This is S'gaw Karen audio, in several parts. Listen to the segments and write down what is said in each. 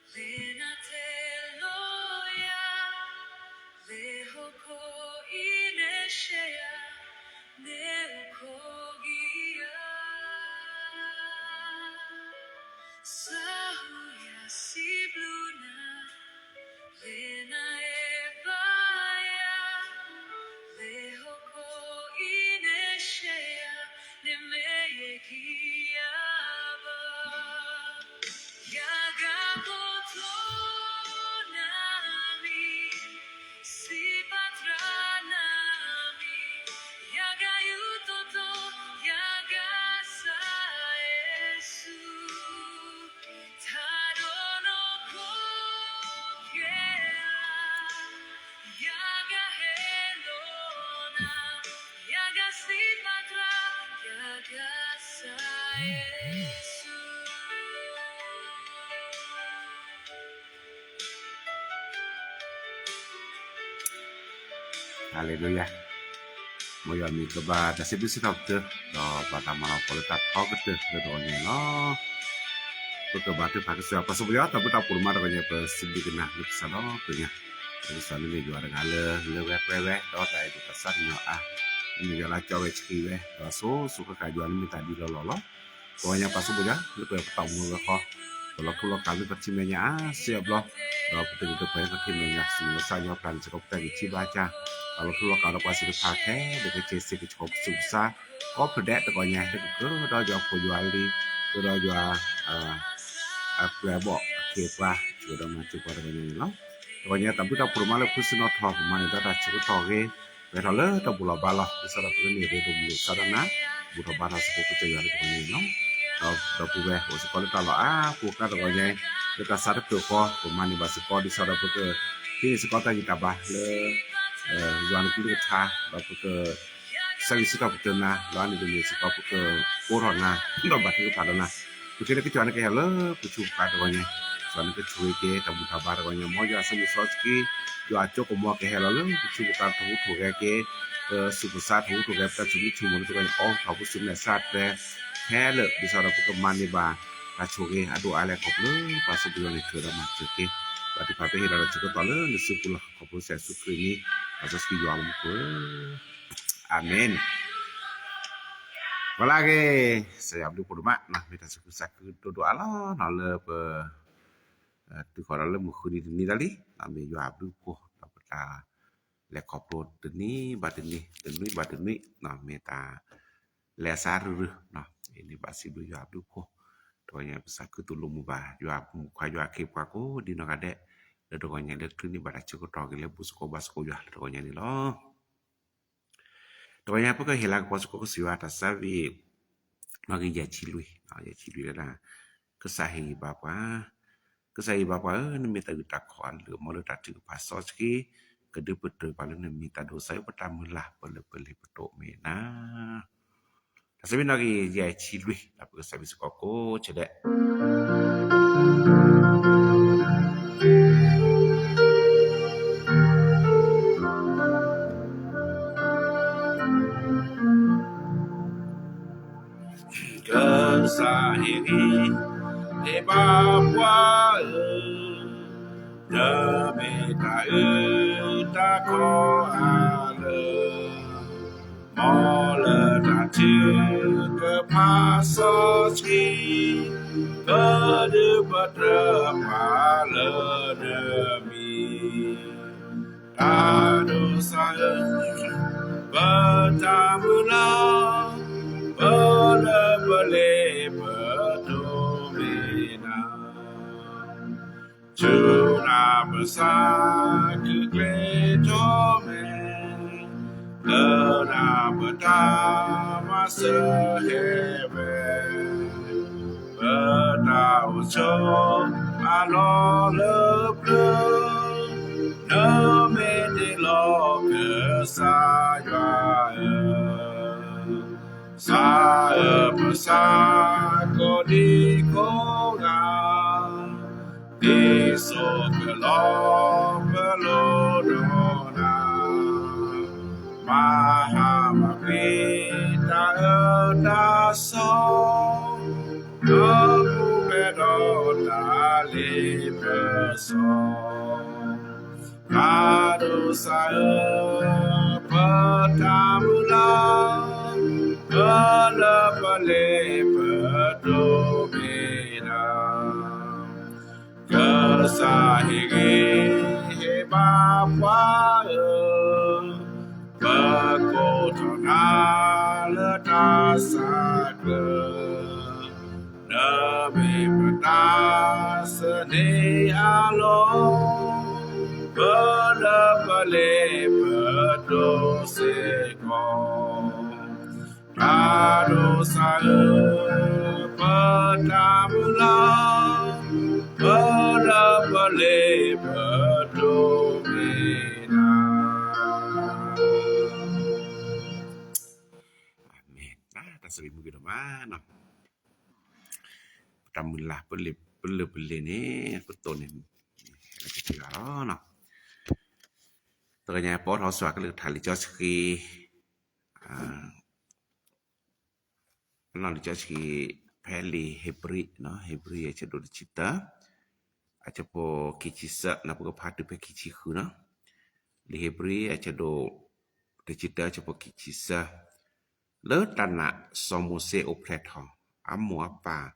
လၢနတဲလိယၤ, လၢဟီၣ်ခိၣ်အံၤန့ၣ်ရှဲယၤ, န့ၣ်အိၣ်ခိးက့ၤယၤ. စၢ်ဟူယၤစံးဘျုးနၤ, လၢနအဲၣ်ဘၣ်ယၤ, လၢဟီၣ်ခိၣ်အံၤန့ၣ်ရှဲယၤ, န့ၣ်မ့ၢ်ယကယၤဘၣ်. ယဂၤဘီထိနၤမံၤ, စံးပာ်သရၣ်နၤမံၤ, ယဂၤယူၤတီတီ, ယကစၢ်ယ့ၣ်ၡူး, ထးဒိၣ်နီၢ်ခိကဲလၤ, ယဂၤဟဲလိာ်နၤ, ယဂၤစံးပာ်သရၣ်, ယဂၤစၢ်ယ့ၣ်ၡူး. ဟါလ့လူယၤ, မ်ယွၤမံၤကဘၣ်တၢ်စံးဘျုးစံးထီၣ်ပတြၢၤ, ဒီးဘၣ်တၢ်မၤလၤကပီၤလၢတၢ်ထီကတၢၢ်လၢတဂီၤညါအံၤလီၤ. ပကဘါထုကဖၣ်ကစၢ်ယွၤ ပၢ်စီဆှံပၢ်ယွၤ တၢ်ဘျုးတၢ်ဖှိၣ်ဒိၣ်မးတဂီၤညါအံၤ ပစံးဘျုးက့ၤနၤလၢပစးဒီဖျၢၣ်ညါ, လၢကစၢ်န့ၣ်မ့ၢ်ယွၤတဂၤလၢ လၢဝဲပှဲၤဝဲ ဒီးတၢ်အဲၣ်ဒိးတၢ်ဆါတညီအါ, မ့ၢ်ယွၤလၢအကၠီဝဲဆှံဝဲ, ဒီးစိၤစိၤဃၣ်ဃၣ်ယွၤန့ၣ်မ့ၢ်တၢ်ဒ်လီၢ်လီၢ်လီၤ. တဂီၤညါပၢ်စီဆှံပၢ်ယွၤ လၢပပတၢ်အိၣ်မူအဂီၢ်ဃီ, ပလီၤထူလီၤကၢ်လၢပထံမဲာ်ညါအါစ့ၢ်အဘျီ, ဒီးပတဂ့ၤတပှဲၤလၢပထံမဲာ်ညါ စံၣ်ညီၣ်စၢ်ညီၣ်ပှၤန့ၣ်စ့ၢ်ကီး ပတၢ်ဂံၢ်ဆံးဘါစၢ်, ပာ်လီၤထူလီၤကၢ်ဒီးပှၤသ့ၣ်တဖၣ်ခဲလၢာ်ခဲဆ့ စ့ၢ်ကီးဆှီပသူၣ်ပသး, ကိးဖုဒဲးတဂီၤညါ လၢကကၢဒီးယွၤဖိယွၤလံၤ, ကၢဒီးယွၤ အပျဲၢ်အဘီၣ်အခ့အပှၤ စူၢ်ဒီးမၤစၢၤပှၤတဂီၤညါန့ၣ်လီၤ. တဂီၤညါတၢ်ဘျုးတၢ်ဖှိၣ်ဒိၣ်မးလၢဖုစံးနီၣ်ထီၣ် ပမၤန့ၢ်ဒီးတၢ်ဆၢကတီၢ်ဂ့ၤ, ပဟဲထီၣ်လၢတၢ်ဘူၣ်လီၤဘါလီၤ, ဒ်သိးဒီးပကန့ၢ်ရ့ဒိၣ်မုၢ်ဒိၣ်သးဒီးနၤ, ဘူၣ်ထီၣ်ဘါထီၣ်စ့ၢ်ကီးကစၢ်ယွၤလၢတဂီၤညါန့ၣ်လီၤ. ဒီးဒီပုၢ်ဝဲၢ်အိၣ်စ့ၢ်ကီးလၢတၢ်လီၢ်အါပူၤအကျါတဂီၤညါ, လၢတၢ်ဆါတဖျၢၣ်ဃီ ပမၤန့ၢ်ဘၣ်စ့ၢ်ကီး ဒ်သိးဒီးပက ဟံးန့ၢ်စ့ၢ်ကီးတၢ်ဂံၢ်တၢ်ဘါလၢ ယွၤနကလုၢ်ကထါ, ဒီးပက ဆၢဂ့ၤဆၢထီၣ်ပတြၢၤနၤ, ဒီးအါန့ၢ်ဒ်န့ၣ်စ့ၢ်ကီး ပကကိးထီၣ်နၤ, ဒီးဘါထုကဖၣ်ဒီးနၤ, ပထံၣ်လၢကစၢ်ယွၤန့ၣ်ကဟဲလၢပဆူပှၤတဂီၤညါ, ကစၢ်ယွၤန့ၣ်ကဆိၣ်ဂ့ၤက့ၤ တၢ်ဘူၣ်တၢ်ဘါတဂီၤညါ, မ်ယွၤအစိမုၢ်စီဆှံ, ယွၤအစိကမီၤကဟဲလီၤလၢပဆူပှၤ ထိၣ်ဟူးထိၣ်ဂဲၤက့ၤ ပသူၣ်ပသး ထိၣ်ဟူးထိၣ်ဂဲၤ ပတၢ်ဆိၣ်ဂ့ၤဆိၣ်မီၤလၢတဂီၤညါ အိးထီၣ်ပစိၤမဲာ်ဆှးတဲ ခဲလၢာ် ဒ်သိးဒီးပကမၤန့ၢ်ဘၣ် တၢ်ဆိၣ်ဂ့ၤအဒိၣ်အါလဲၣ် ခီဖျိလၢပၢ်စီဆှံပၢ်ယွၤန့ၣ် ထုးဒီးမၤစၢၤက့ၤ, ဘါထုကဖၣ်ပဟ့ၣ်ဒီးတၢ်ဆၢကတီၢ်လၢနစုပူၤလီၤ. ခီဖျိကစၢ်ယ့ၣ်ၡူးခရံာ်န့ၣ် ပၢ်စီဆှံယွၤလၢမူခိၣ်ဧၢ, အၤမ့ၣ်. ဝံၤလၢအဂ့ၤ, ကစၢ်ယွၤဘျုးဖှိၣ်ဒိၣ်မး, မ့ၢ်တၢ်သူၣ်ခုသးခုဒိၣ်ဒိၣ်အါလီၤနီၤ လၢပ တုၤဃီၤဒီးလၢမုၢ်ဃုနံၤတနံၤလီၤလံ, မ့ၢ်ယွၤအဘျုးအဖှိၣ်ဒီးပတၢ်လဲၤခီဖျိတနံၤဘၣ်တနံၤ တနွံဘၣ်တနွံ, မ့ၢ်တၢ်လဲၤအသးရုၢ်ရုၢ်, အံၤန့ၣ်ဘၣ်စံးဘျုးယွၤအဘျုးအဖှိၣ်, တဂီၤညါပသးခုသိၣ်လိမုာ်ဘၣ် ယွၤမုၣ်ခွါယွၤအခ့အပှၤကိးဒ်နီၢ်ဂၤဒဲး, လၢတဂီၤညါလၢချုးန့ၢ်ဘၣ်တၢ်ဆၢကတီၢ်ဂ့ၤလၢဘူၣ်သကိးဘါသကိးယွၤလၢတဂီၤညါန့ၣ်လီၤ. တဂီၤညါပကဟ့ၣ်လၤကပီၤစ့ၢ်ကီးကစၢ်ယွၤတၢ်သးဝံၣ်, နီၣ်ဂံၢ်ယဲၢ်ဆံလွံၢ်, ယဲၢ်ဆံလွံၢ်လၢဒၣ်, ကစၢ်ဟ့ၣ်ဂံၢ်ဘါပှၤ, ကစၢ်ဟ့ၣ်ဂံၢ်ဘါပှၤဧၢ, နမ့ၢ်သးဂုာ်တၢ်ခီၣ်အလုၢ်အမီၢ်လၢတၢ်ထုကဖၣ်စီဆှံ, ကဒုးပတြၢၤပှၤလၢနမံၤ တၢ်ဒိးစၢ်အံၤ ပတၢ်မုၢ်လၢ် ပလၢၢ်ပလ့ၤပတိၢ်မ့ၢ်နၤ တၢ်သးဝံၣ်နီၣ်ဂံၢ်ယဲၢ်ဆံလွံၢ် ဒီးပကစၢ်ဘျုးစ့ၢ်ကီးကိးဆၢဒဲး. ကစၢ်ဟ့ၣ်ဂံၢ်ဟ့ၣ်ဘါပှၤဧၢ, နမ့ၢ်တၢ်အုၣ်တၢ်ခီအလုၢ် မီၢ်လၢတၢ်ထုကဖၣ်စီဆှံ, ကဒုးပတြၢၤပှၤလၢနမံၤ, တၢ်ဒိးစၢ်အံၤ ပတၢ်မုၢ်လၢ် ပလၢၢ်ပလ့ၤပတိၢ်မ့ၢ်နၤ ဆူနၢ်ပသးကကျဲထီၣ်မဲာ်, လၢနၢ်ပတၢ်မၤစၢၤဟဲဝဲ, ပတၢ်အိၣ်ဆိးအလီၢ်လၢပျၢၤ, နမ့ၢ်တ့ၢ်လီၤကစၢ်ယွၤဧၢ စးကီးဒံးကိးဂၤ, ဒ်စိကလီပလိဒီးနၤ, မၤဟါမၤကွံာ်တၢ်အၢတၢ်သီ, ဒီးပူၤဖျဲးဒီးတၢ်လ့ပစီ ပၢ်ဒိၣ်စၢ်ဧၢ, ပတၢ်မုၢ်လၢ်, ပလၢပလ့ပဒိးမ့ၢ်နၤ, ကစၢ်ဟ့ၣ်ဂံၢ်ဟ့ၣ်ဘါပှၤဧၢ, ပကိးထီၣ်နၤလၢတၢ်ဆါကျၢၤ နမ့ၢ်ပတၢ်သန့ၤအလီၢ်, ပလၢပလ့ပဒိးစ့ၢ်ကီး, ပၢ်ဒိၣ်စၢ်ဧၢ, ပတၢ်မုၢ်လၢ်, ပလၢပလ့ပဒိးမ့ၢ်နၤ. အၤမ့ၣ်, တၢ်ဆိၣ်ဂ့ၤမူဂ့ၤဒိၣ်မးနီၤ. ပတၢ်မုၢ်လၢ် ပလၢပလ့န့ၣ် ပတိၢ်န့ၣ် လၢကစၢ်ယွၤလီၤ. တဂၤညါ ပအိးထီၣ်စှၤကလုၢ်ကထါလံာ်စီဆှံ, အနီၢ်လံာ်စီဆှံ ဖဲလံာ်ဧ့ၤဘြံၤ, ဧ့ၤဘြံၤအဆၢဒိၣ်တဆံတၢ, အဆၢဖိခံဆံသၢ, ပကဖးတုၤဖဲခံဆံဃုနီၤ. လံာ်ဧ့ၤဘြံၤ အဆၢဒိၣ်တဆံတၢ အဆၢဖိခံဆံသၢ, လၢတၢ်နာ်စီၤမိၤၡ့အိၣ်ဖျဲၣ်ထီၣ်, အမိၢ်အပၢ်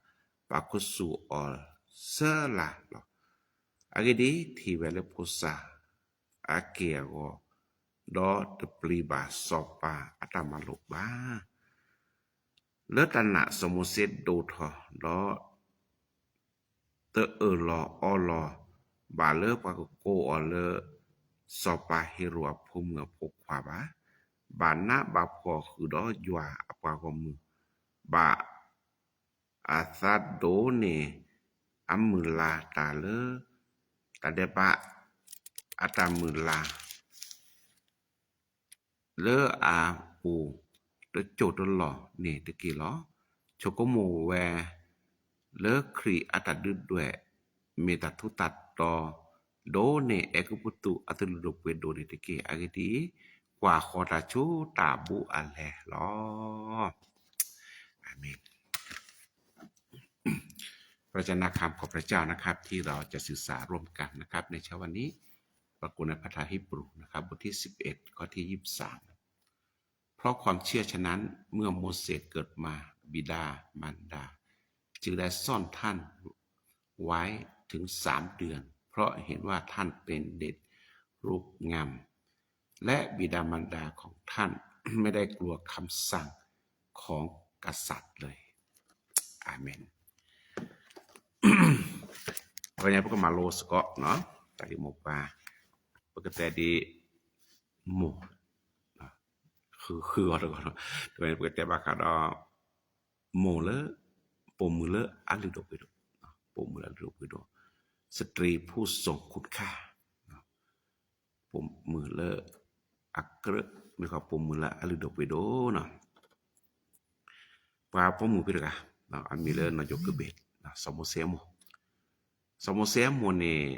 ပာ်ခူသူၣ်အီၤစၢလၢ်လီၤ. အဂ့ၢ်ဒ်အံၤ, ထံၣ်ဝဲလၢဖိသၣ်အက့ၢ်အဂီၤ, ဒီးတပျံၤဘၣ်စီၤပၤအတၢ်မၤလိာ်ဘၣ်. လၢတၢ်နာ်စီၤမိၤၡ့ဒိၣ်ထီၣ်ဒီး တအၢၣ်လီၤအီလီၤဘၣ်လၢပှၤကကိးအီၤလၢ စီၤပၤဟ့ရိၣ်အဖိမုၣ်အဖိခွါဘၣ်, ဘၣ်နးဘၣ်ဖှီၣ်ဃုာ်ဒီးယွၤအပှၤဂီၢ်မုၢ်, ဘၣ်အသးဒိၣ်န့ၢ် အမုၢ်လၢ်တၢ်လၢ တၢ်ဒဲးဘးအတၢ်မုၢ်လၢ် လၢအပူၤတစိၢ်တလီၢ်န့ၣ်တက့ၢ်လီၤ. ဆိကမိၣ်ဝဲလၢခရံာ်အတၢ်ဒုးဒွဲၣ် မ့ၢ်တၢ်ထူးတၢ်တီၤ ဒိၣ်န့ၢ်အဲၤကူပတူးအသုးလုၢ်ဒိၣ်ပှ့ၤဒိၣ်န့ၣ်တက့ၢ်. အဂ့ၢ်ဒ်အံၤ, ကွၢ်ဃီၤတၢ်ဆိတၢ်ဘူးအလဲၢ်လီၤ. အၤမ့ၣ်. พระเจ้านะครับ ขอพระเจ้านะครับ ที่เราจะศึกษาร่วมกันนะครับ ในเช้าวันนี้ ปรากฏในพระธรรมฮีบรูนะครับ บทที่สิบเอ็ด ข้อที่ยี่สิบสาม เพราะความเชื่อฉะนั้น เมื่อโมเสสเกิดมา บิดามารดา จึงได้ซ่อนท่านไว้ถึงสามเดือน เพราะเห็นว่าท่านเป็นเด็กรูปงาม และบิดามารดาของท่านไม่ได้กลัวคำสั่งของกษัตริย์เลย อาเมน. ပကတဲဒ်မိၢ်ပှၢ်, ပကတဲဒ်မိၢ်, ဃုအီၤတဂီၢ်, ပကတဲဘၣ်ဃးဒီး မိၢ်လၢ ပိာ်မုၣ်လၢအလုၢ်ဒိၣ်ပှ့ၤဒိၣ်, ပိာ်မုၣ်လၢအလုၢ်ဒိၣ်ပှ့ၤဒိၣ်, สตรีผู้ทรงคุณค่า ပိာ်မုၣ်လၢအကြၢး, မ့ၢ်ဃီပိာ်မုၣ်လၢအလုၢ်ဒိၣ်ပှ့ၤဒိၣ်နီၤ. ပှၤပိာ်မုၣ်ဖဲတဂၤ, အမံၤလၢနီၢ်ယိၤကဘ့း, စီၤမိၤၡ့အမိၢ်, စီၤမိၤၡ့အမိၢ်န့ၣ်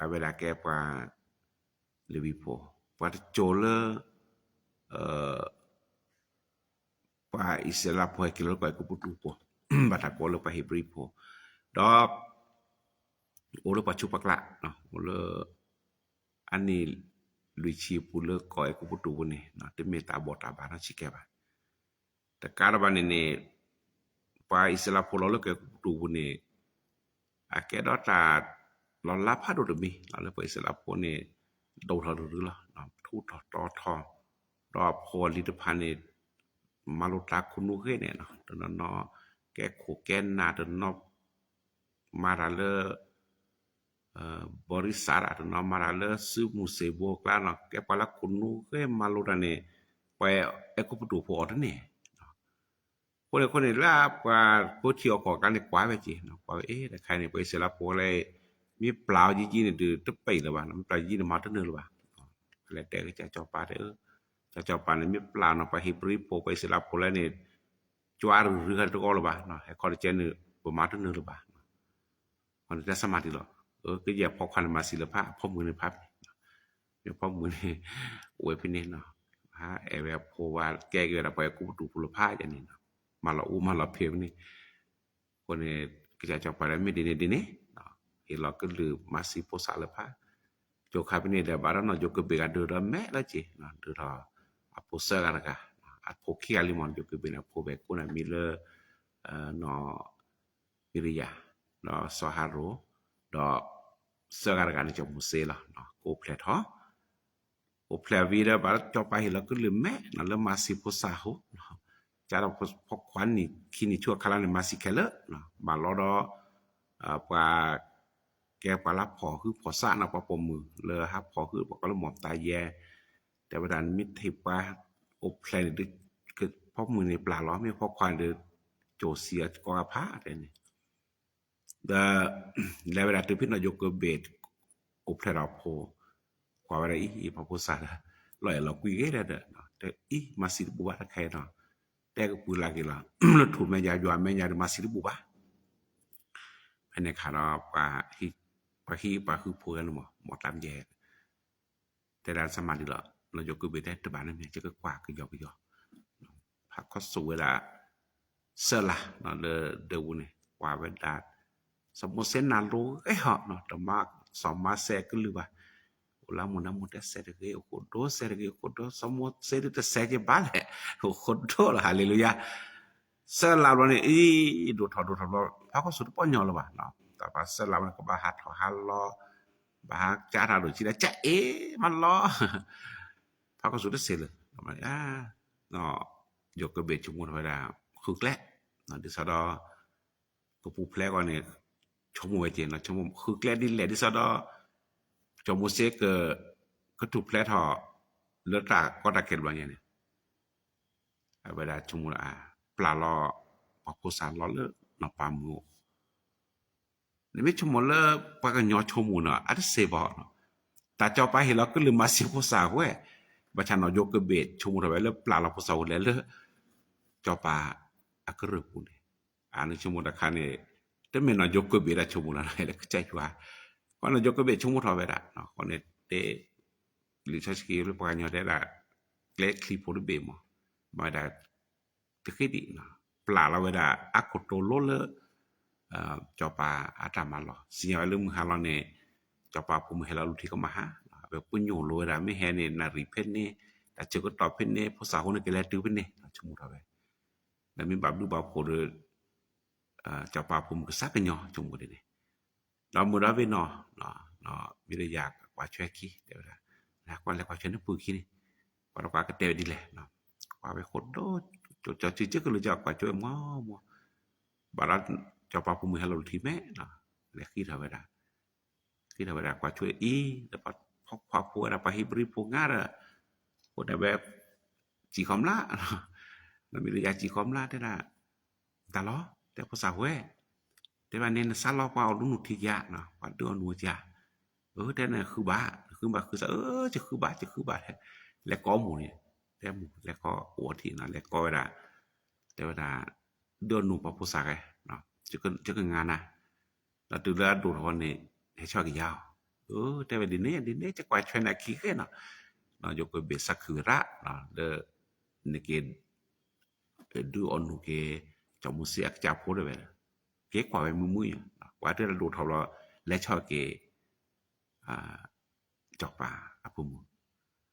အဝဲဒၣ်ကဲပှၤလ့ၤဝံဖိ, ပှၤတစိၤလၢ ပှၤအံၣ်စရ့လးဖိဟဲက့ၤလီၤလၢကီၢ်အဲၤကူပတူးအပူၤ, ဘၣ်တၢ်ကိးလၢပှၤဧ့ၤဘြံၤဖိ, ဒီး အိၣ်လၢပှၤဆူးပှၤကျး, အိၣ်လၢ အနံၣ်လွံၢ်ဆံအပူၤလၢကီၢ်အဲၤကူပတူးအပူၤန့ၣ် တမ့ၢ်တၢ်ဘီၣ်တၢ်ဘၣ်နီတစဲးကဲးဘၣ်. တကးဒံးဘၣ်န့ၣ်န့ၣ် ပှၤအံၣ်စရ့လးဖိလီၤလၢကီၢ်အဲၤကူပတူးအပူၤန့ၣ် အကဲဒီးတၢ်လီၤလးဖးဒိၣ်တမံၤ လၢပှၤအံၣ်စရ့လးဖိန့ၣ် ဒိၣ်ထီၣ်တရုၤလီၤ, ထူးထီၣ်တီၤထီၣ်, ဒီးအဖိအလံၤတဖၣ်န့ၣ် မၤလိတၢ်ခိၣ်နူာ်ဂ့ၤန့ၣ်, တနီၤနီၤ ကဲခိၣ်ကဲနၢ်, တနီၤ မၤတၢ်လၢ ဘီရံစး, တနီၤမၤတၢ်လၢစုမုၢ်စ့ၣ်ဘိအကျါနီၤ, ကဲပှၤလၢခိၣ်နူာ်ဂ့ၤမၤလိတၢ်န့ၣ် ပှၤအဲၤကူပတူးဖိအီၤတန့ၢ်. အဃိန့ၣ်အဃိန့ၣ် လၢပှၤဖိထံအီၣ်ကီၢ်အကျါန့ၣ် ကွၢ်ဝဲက့ၤ, ကွၢ်ဝဲအ့ၣ် တခါန့ၣ် ပှၤအံၣ်စရ့လးဖိလၢ မ့ၢ်ပျၢ်အီၤယံာ်ယံာ်န့ၣ် ဒုးတပံာ်လၢၤဘၣ်, မ့ၢ်ပျၢ်ယံာ်ယံာ်န့ၣ် မၤတနၢၤလၢၤဘၣ်. လဲၤတဲကစၢ်စီၤပၤတဲ, စီၤပၤန့ၣ် မ့ၢ်ပျၢ်နီၤ ပှၤဧ့ၤဘြံၤဖိ ပှၤအံၣ်စရ့လးဖိလၢန့ၣ် ကၠွါရူၤရူၤခါတဂီၢ်လၢၤဘၣ်, ဟဲခီတကဲန့ၣ် ပမၤတနၢၤလၢၤဘၣ်, အဃိန့ၣ်တဲဆၢမၤဒံးလီၤ, ကယဲၢ်ဖီခွါန့ၣ်မၤစံးလၢဖး အဖီမုၢ်န့ၣ်ဖး, ဖီမုၢ်န့ၣ် အိၣ်ဝဲဖဲန့ၣ်, ဟးအဲၣ်ဝဲအဖိဝဲ ကဲက့ၤဝဲဒၣ်ပှၤကူပတူးဖိလၢဖးယဲန့ၣ်, မၤလီၤအူမၤလီၤဖံးဖဲန့ၣ်, အဃိန့ၣ် ကစၢ်စီၤပၤဒၣ်မ့ၢ်ဒ်န့ၣ်ဒ်န့ၣ်, ဟ့ၣ်လီၤကလုၢ်မၤစံးဖိစးလၢဖး, ကၠိခါဖဲန့ၣ်ဒီး ဘၣ်ဒီးနီၢ်ယိၤကဘ့ၣ်ဂၤဒုးဒီးမဲာ်လၢက့ၤ, ဒုးထီၣ် အဖိသၢဂၤတဂၤ, အဖိခံဂၤလံမး ယိၤကဘ့ၣ်န့ၣ် အဖိဝဲၢ်ကိးန့ၣ်မံၤလၢ နီၢ်မံရယၤ, ဒီးစီၤဟရိၣ်, ဒီးသၢဂၤတဂၤန့ၣ် စီၤမိၤၡ့လီၤ, ကအိၣ်ဖျဲၣ်ထီၣ် အိၣ်ဖျဲၣ်ဝံၤဒီး ဘၣ်စီၤပၤဟ့ၣ်လီၤကလုၢ်မဲာ်လၢမၤစံးဖိစးအဃိ, ကဒီးဖီခွါနံၣ်ခံနံၣ်ဆူအခါလၢန့ၣ် မၤစံးခဲလၢာ်, မၤလီၤဒီး ပှၤ ကဲပှၤလၢဖီၣ်ဟုၣ်ဖီၣ်စးန့ၣ် ပှၤပိာ်မုၣ်လၢဟးဖီၣ်ဟုၣ် ပှၤကိးလၢမိၢ်ပတၢ်ယဲ, တဲဝဲဒၣ်န့ၣ် မ့ၢ်ထံၣ်ပှၤအိၣ်ဖျဲၣ်န့ၣ် ဖီမုၢ်န့ၣ်ပျၢ်လီၤ, မ့ၢ်ဖီခွါန့ၣ်ဒီး ကၠိၣ်စံးအကိးဂၤဖးတဲန့ၣ် ဒီး လဲၤဝဲဒၣ်တုၤဖဲနီၢ်ယိၤကဘ့ၣ် အိၣ်ဖျဲၣ်ထီၣ်ဖိ, ကွၢ်ဝဲဒၣ်အံၤ ပှၤဖိစးဒီး လီၤအဲၣ်လီၤကွံဂ့ၤဒီး အံၤ မၤစံးတဘူၣ်ဘၣ်တခါအံၤနီၤ, တဲကပုာ်လၢ်က့ၤလီၤ, လၢထူၣ်မဲာ်ညါ ယွၤမဲာ်ညါဒီးမၤစံးတဘူၣ်ဘၣ်, ဖဲန့ၣ်အခါဒီး ပှၤဟံးပှၤဟုၣ်ဖိဂၤန့ၣ်မး မိၢ်တၢ်မယဲ တဲဒၣ်ဆၢမၤဒံးလီၤ, နီၢ်ယိၤကဘ့ၣ်တဲတဘၣ်န့ၣ်မ့ၢ် ယကကွၢ်ကယီကယီ, ဖးခီဆူၣ်ဝဲဒၣ် စၢလါလၢဒၢးပူၤန့ၣ် ကွၢ်ဝဲဒၣ် စီၤမိၤၡ့နၢ်လိၤဂ့ၤဟီၣ်နီၤ, တမၤစီၤမၤစဲးကလုၢ်ဘၣ်, အိၣ်လၢမိၢ်နၢမိၢ်တဲစဲးတဂ့ၤ, အိၣ်ဃိဒိစဲးတဂ့ၤ, အိၣ်ဃိဒိ, စီၤမိၤၡ့ဒုးတစဲးက့ၤဘၣ်လဲၣ်, အိၣ်ဃိဒိလီၤ, ဟၤလ့လူယၤ စၢလါဘျီန့ၣ် အံၤ ဒိၣ်ထီၣ်ဒိၣ်ထီၣ်ဘျီ ဖးခီဆူၣ်တပီၢ်ညီလၢၤဘၣ်, တၢ်ပှၤစၢလါဘျီန့ၣ် ကဘၣ်ဟးထီၣ်ဟးလီၤ, ဘၣ်ဟးကၠါတၢ်ဒိၣ်ကံဒီး ကၠါအ့ၣ်မးလီၤ, ဖးခီဆူၣ်တစဲးလၢၤ, ယိၤကဘ့ၣ်ဆိကမိၣ်ထီၣ်ဝဲဒၣ် ဃုကျဲ, ဒ်သိးဒီး ကပူၤဖျဲးအဂီၢ်န့ၣ် ဆိကမိၣ်ဝဲက့ၤနီၤ, ဆိကမိၣ်ဃုကျဲဒ်လဲၣ် ဒ်သိးဒီး စီၤမိၤၡ့ ကထူၣ်ဖျဲးထီၣ် လၢတၢ်ကီတၢ်ခဲတဘျီညါန့ၣ် အဝဲဒၣ်ဆိကမိၣ် ပျၢ်လီၤ ပှၤဖိစးလီၤလၢနီၢ်ပၤမုၣ်အိၣ် နမ့ၢ်ဆိကမိၣ်လၢပှၤကညီဆိကမိၣ်နီၤ အတစ့ၢ်ဘၣ်နီၤ, တၢ်စီၤပၤဟ့ၣ်လီၤကလုၢ်မၤစံးဖိစးဝဲ, ဘၣ်ဆၣ်နီၢ်ယိၤကဘ့ၣ်ဆိကမိၣ်ထီၣ်ဝဲလၢပျၢ်လီၤဖိစးအိၣ်လဲၣ်လၢ စီၤပၤအကရၢၢ်ပူၤန့ၣ်, အန့ၣ်ဆိကမိၣ်တခါန့ၣ် တမ့ၢ်နီၢ်ယိၤကဘ့ၣ်ဒၣ်ဆိကမိၣ်လီၤ လၢကစၢ်ယွၤ, ဃိနီၢ်ယိၤကဘ့ၣ်ဆိကမိၣ်ထီၣ်ဝဲဒၣ်, ဃိန့ၣ်တဲ လံာ်စီဆှံလၢပှၤကညီတဲဒၣ် ကျဲချံဖိတဘ့ၣ်မး, မၤဝဲဒၣ် တဃ့ဒံး, ပျၢ်လီၤဝဲဒၣ်အခိၣ်တိလိလၢ စီၤပၤအတၢ်မၤလီၢ်, စံၣ်ညီၣ်ဝဲလၢမုၢ်ဟါလီၤန့ၣ် စီၤပၤဖိမုၣ်ဟဲလီၤလူၤထံကမၤဟါ, အဝဲပညိၣ်လိာ်ဝဲဒၣ် မ့ၢ်ဟဲန့ၣ် နၣ်ရံၣ်ဖဲန့ၣ်, တၢ်ဆၢကတီၢ်ဖဲန့ၣ်, ဖိစးဖိန့ၣ်ကလဲၤတုၤဖဲန့ၣ်, ဆိကမိၣ်ထီၣ်ဝဲ, ဒီးမ့ၢ်ဘၣ်ဘျုးဘၣ်ဖှိၣ်ဒီး စီၤပၤဖိမုၣ်ကစၢ်ကညီ ဆိကမိၣ်ဒ်န့ၣ်, ဒီးမုၢ်ဒီးဘ့ၣ်နီၤ, မ့ၢ်ဒီးယၤကွၢ်ထွဲခံ တဲဝဲဒၣ်, နကွၢ်လဲၤကွၢ်ထွဲနပုၢ်ခံန့ၣ်, ကွၢ်ဒီးကွၢ်ကတဲဝဲဒ်လဲၣ်, ကွၢ်ဝဲဃိဒိ, ကၠီကၠီကၠီကလုာ်ကၠီကွၢ်ထွဲမီမီ, ဘၣ်ဒီး စီၤပၤဖိမုၣ်ဟဲလီၤလူၤထံမဲာ်, လဲၤဃ့ထီၣ်ဝဲဒၣ် ဃ့ထီၣ်ဝဲဒၣ်ကွၢ်ထွဲအံၤ, ဒီးပှၤဖီခွါဖိဝဲဒၣ် ပှၤဟံးဘြံၤဖိငါဒီး, အဃိန့ၣ်ဝဲ စံၣ်ခီမျၢ်, နီၢ်မံၤလၢယၤစံၣ်ခီမျၢ်တဲဒၣ်, တၢ်လီၤ, တဲဖိစးဝဲ, တဲဘၣ်န့ၣ် နစးလီၤပှၤအီၣ်လူနုၢ်ထံယၤ, ပှၤဒုးအီၣ်နုၢ်ယၤ, အတဲန့ၣ်ဃုဘၣ်, ဃုဘၣ်ဃုစး, ကဃုဘၣ် ကဃုဘၣ်, လဲၤကိးမိၢ်န့ၣ်, တဲမိၢ်လဲၤကိးအိၣ်ထံးနီၤ လဲၤကိးဝဲဒၣ်, တဲဝဲဒၣ်, ဒုးအီၣ်နုၢ်ပှၤဖိစးဂဲၤ, ကကငါနၤ ဒီးတုၤလၢအဒိၣ်ထီၣ်န့ၣ် ဟဲဆီၣ်က့ၤယၤအီၤ, တဲဝဲဒ်န့ၣ် ဒ်န့ၣ် ကကွၢ်ထွဲနၤခံဂ့ၤနီၤ, ဒီးယိၤကဘ့ၣ်သးခုဝဲဒၣ်, လၢ နက့ၤ ဒုးအီၣ်နုၢ်က့ၤ စီၤမိၤၡ့အကစၢ်ဖိတဲဝဲ, က့ၤကွၢ်ဝဲမုာ်မုာ်, ကွၢ်တုၤလၢဒိၣ်ထီၣ်ဘျီ လဲၤဆီၣ်က့ၤ စီၤပၤအဖိမုၣ် ဒီးလၢခံ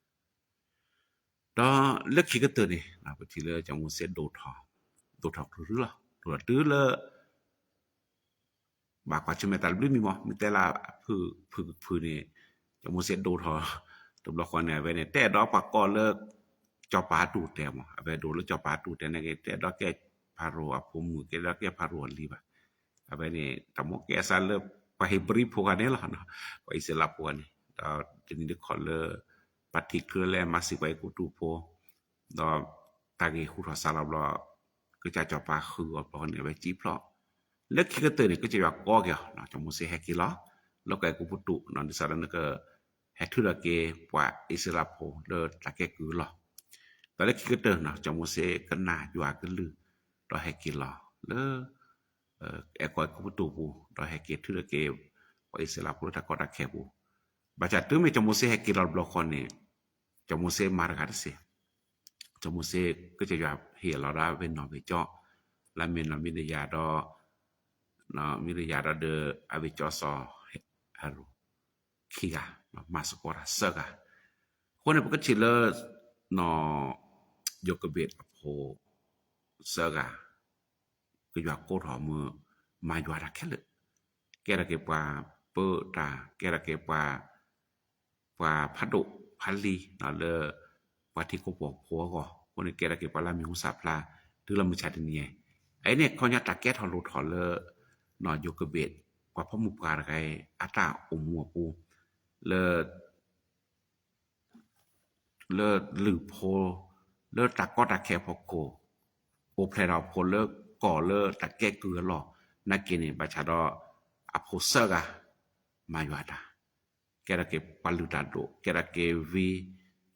ကတၢၢ်န့ၣ် ပထံၣ်လၢစီၤမိၤၡ့ဒိၣ်ထီၣ်, ဒိၣ်ထီၣ်ကရူၢ်ရူၢ်လီၤ, ဒိၣ်ထီၣ်တုၤလၢ ဘၣ်ကွၢ်ဆၢၣ်မဲာ်တၢ်တဘျုးမံၤမး, မ့ၢ်တဲလၢဖုၣ်ဖုၣ်ဖုၣ်န့ၣ်, စီၤမိၤၡ့ဒိၣ်ထီၣ် တဘျီဃီန့ၣ် အဝဲန့ၣ် တအဲၣ်ဒိးပှၤကိးလၢ စီၤပၤတူၢ်တဲာ်မး, အဝဲဒိၣ်လၢစီၤပၤတူၢ်တဲာ်န့ၣ်က့ၤ တအဲၣ်ဒိးကဲဖၤရိၤအဖိမုၣ် တအဲၣ်ဒိးကဲဖၤရိၤအလံၤဘၣ်. အဝဲန့ၣ် တၢ်မိၣ်ကဲအသးလၢ ပှၤဟ့းဘြံၤဖိဂၤန့ၣ်လီၤ, ပှၤအံၣ်စရ့လးဖိဂၤန့ၣ်, ဒီးတနံၤဒုးခီၣ်လၢ ပှၤထံၣ်ချုးလဲၣ် မၤစံးပှၤအဲၤကူပတူးဖိ ဒီးတၢ်ဂ့ၢ်ဟူထီၣ်စးလီၤဘျီ, ကစၢ်စီၤပၤဃုအီၤဘျီန့ၣ် အဝဲစံၣ်ဖျိး, လၢခံကတၢၢ်န့ၣ် ကစၢ်ယွၤကိးက့ၤအီၤ, စီၤမိၤၡ့ဟဲက့ၤလီၤ, လၢကီၢ်အဲၤကူပတူး, ဒ်သိးဒီးနက ဟဲထုးထီၣ်က့ၤပှၤအံၣ်စရ့လးဖိလၢတၢ်ကဲကုၢ်လီၤ. ဒီးလၢခံကတၢၢ်န့ၣ် စီၤမိၤၡ့ကနၣ်ယွၤကလုၢ်, ဒီး ဒီးဟဲက့ၤလီၤလၢ အဲကီၢ်အဲၤကူပတူးပူၤ ဒီးဟဲက့ၤထုးထီၣ်က့ၤ ပှၤအံၣ်စရ့လးဖိလၢတၢ်ကီတၢ်ခဲအပူၤ, ဘၣ်ဆၣ်တုၤမ့ၢ်စီၤမိၤၡ့ဟဲက့ၤလီၤတဘျီဃီန့ၣ်, စီၤမိၤၡ့မၤတဂၤတစ့ၢ်, စီၤမိၤၡ့ကစၢ်ယွၤဟ့ၣ်လီၤဒီးအဝဲနီၢ်ဝ့ၢ်ကၠီ, လၢမ့ၢ်နီၢ်မံၤဒယၤဒီး မံၤဒယၤဒီးဒီးအဝ့ၢ်ကၠီစီၤဟရိၣ် ခံဂၤ, မၤသကိးတၢ်သၢဂၤ, အဃိန့ၣ် ပကထံၣ်လၢ နီၢ်ယိၤကဘ့းအဖိ သၢဂၤ ကယွၤကိးထီၣ်မုၢ် မၤယွၤတၢ်ခဲလၢာ်, ကဲထီၣ်က့ၤပှၤပၢတၢ်, ကဲထီၣ်က့ၤပှၤ ပှၤဖးဒိၣ်ဖးလံၤလၢ ပှၤထံဖိကီၢ်ဖိအဂီၢ်, အဃိန့ၣ်ကဲထီၣ်က့ၤပှၤလၢအမံၤဟူသၣ်ဖျါ တုၤလီၤမုၢ်ဆါတနံၤအံၤ, အအံၤန့ၣ် ခီပညီတၢ်ကဲထီၣ်လိၣ်ထီၣ်လၢ နီၢ်ယိၤကဘ့း ပှၤဖီမုၢ်ပှၢ်တဂၤအံၤ အတၢ်အိၣ်မူအပူၤ လၢ လၢလုၢ်ဖိ လၢတၢ်ကီတၢ်ခဲအဖီခိၣ်, အိၣ်ဖျဲၣ်ထီၣ်အဖိလၢကီၢ်လၢတၢ်ကဲကုၢ်အလီၢ် နာ်က့န့ၣ် ဘၣ်ဆၣ်ဒီး အဖိသၢဂၤ မၤယွၤတၢ်, ကဲထီၣ်က့ၤပှၤလုၢ်တၢ်ဒိၣ်, ကဲထီၣ်က့ၤဝံ,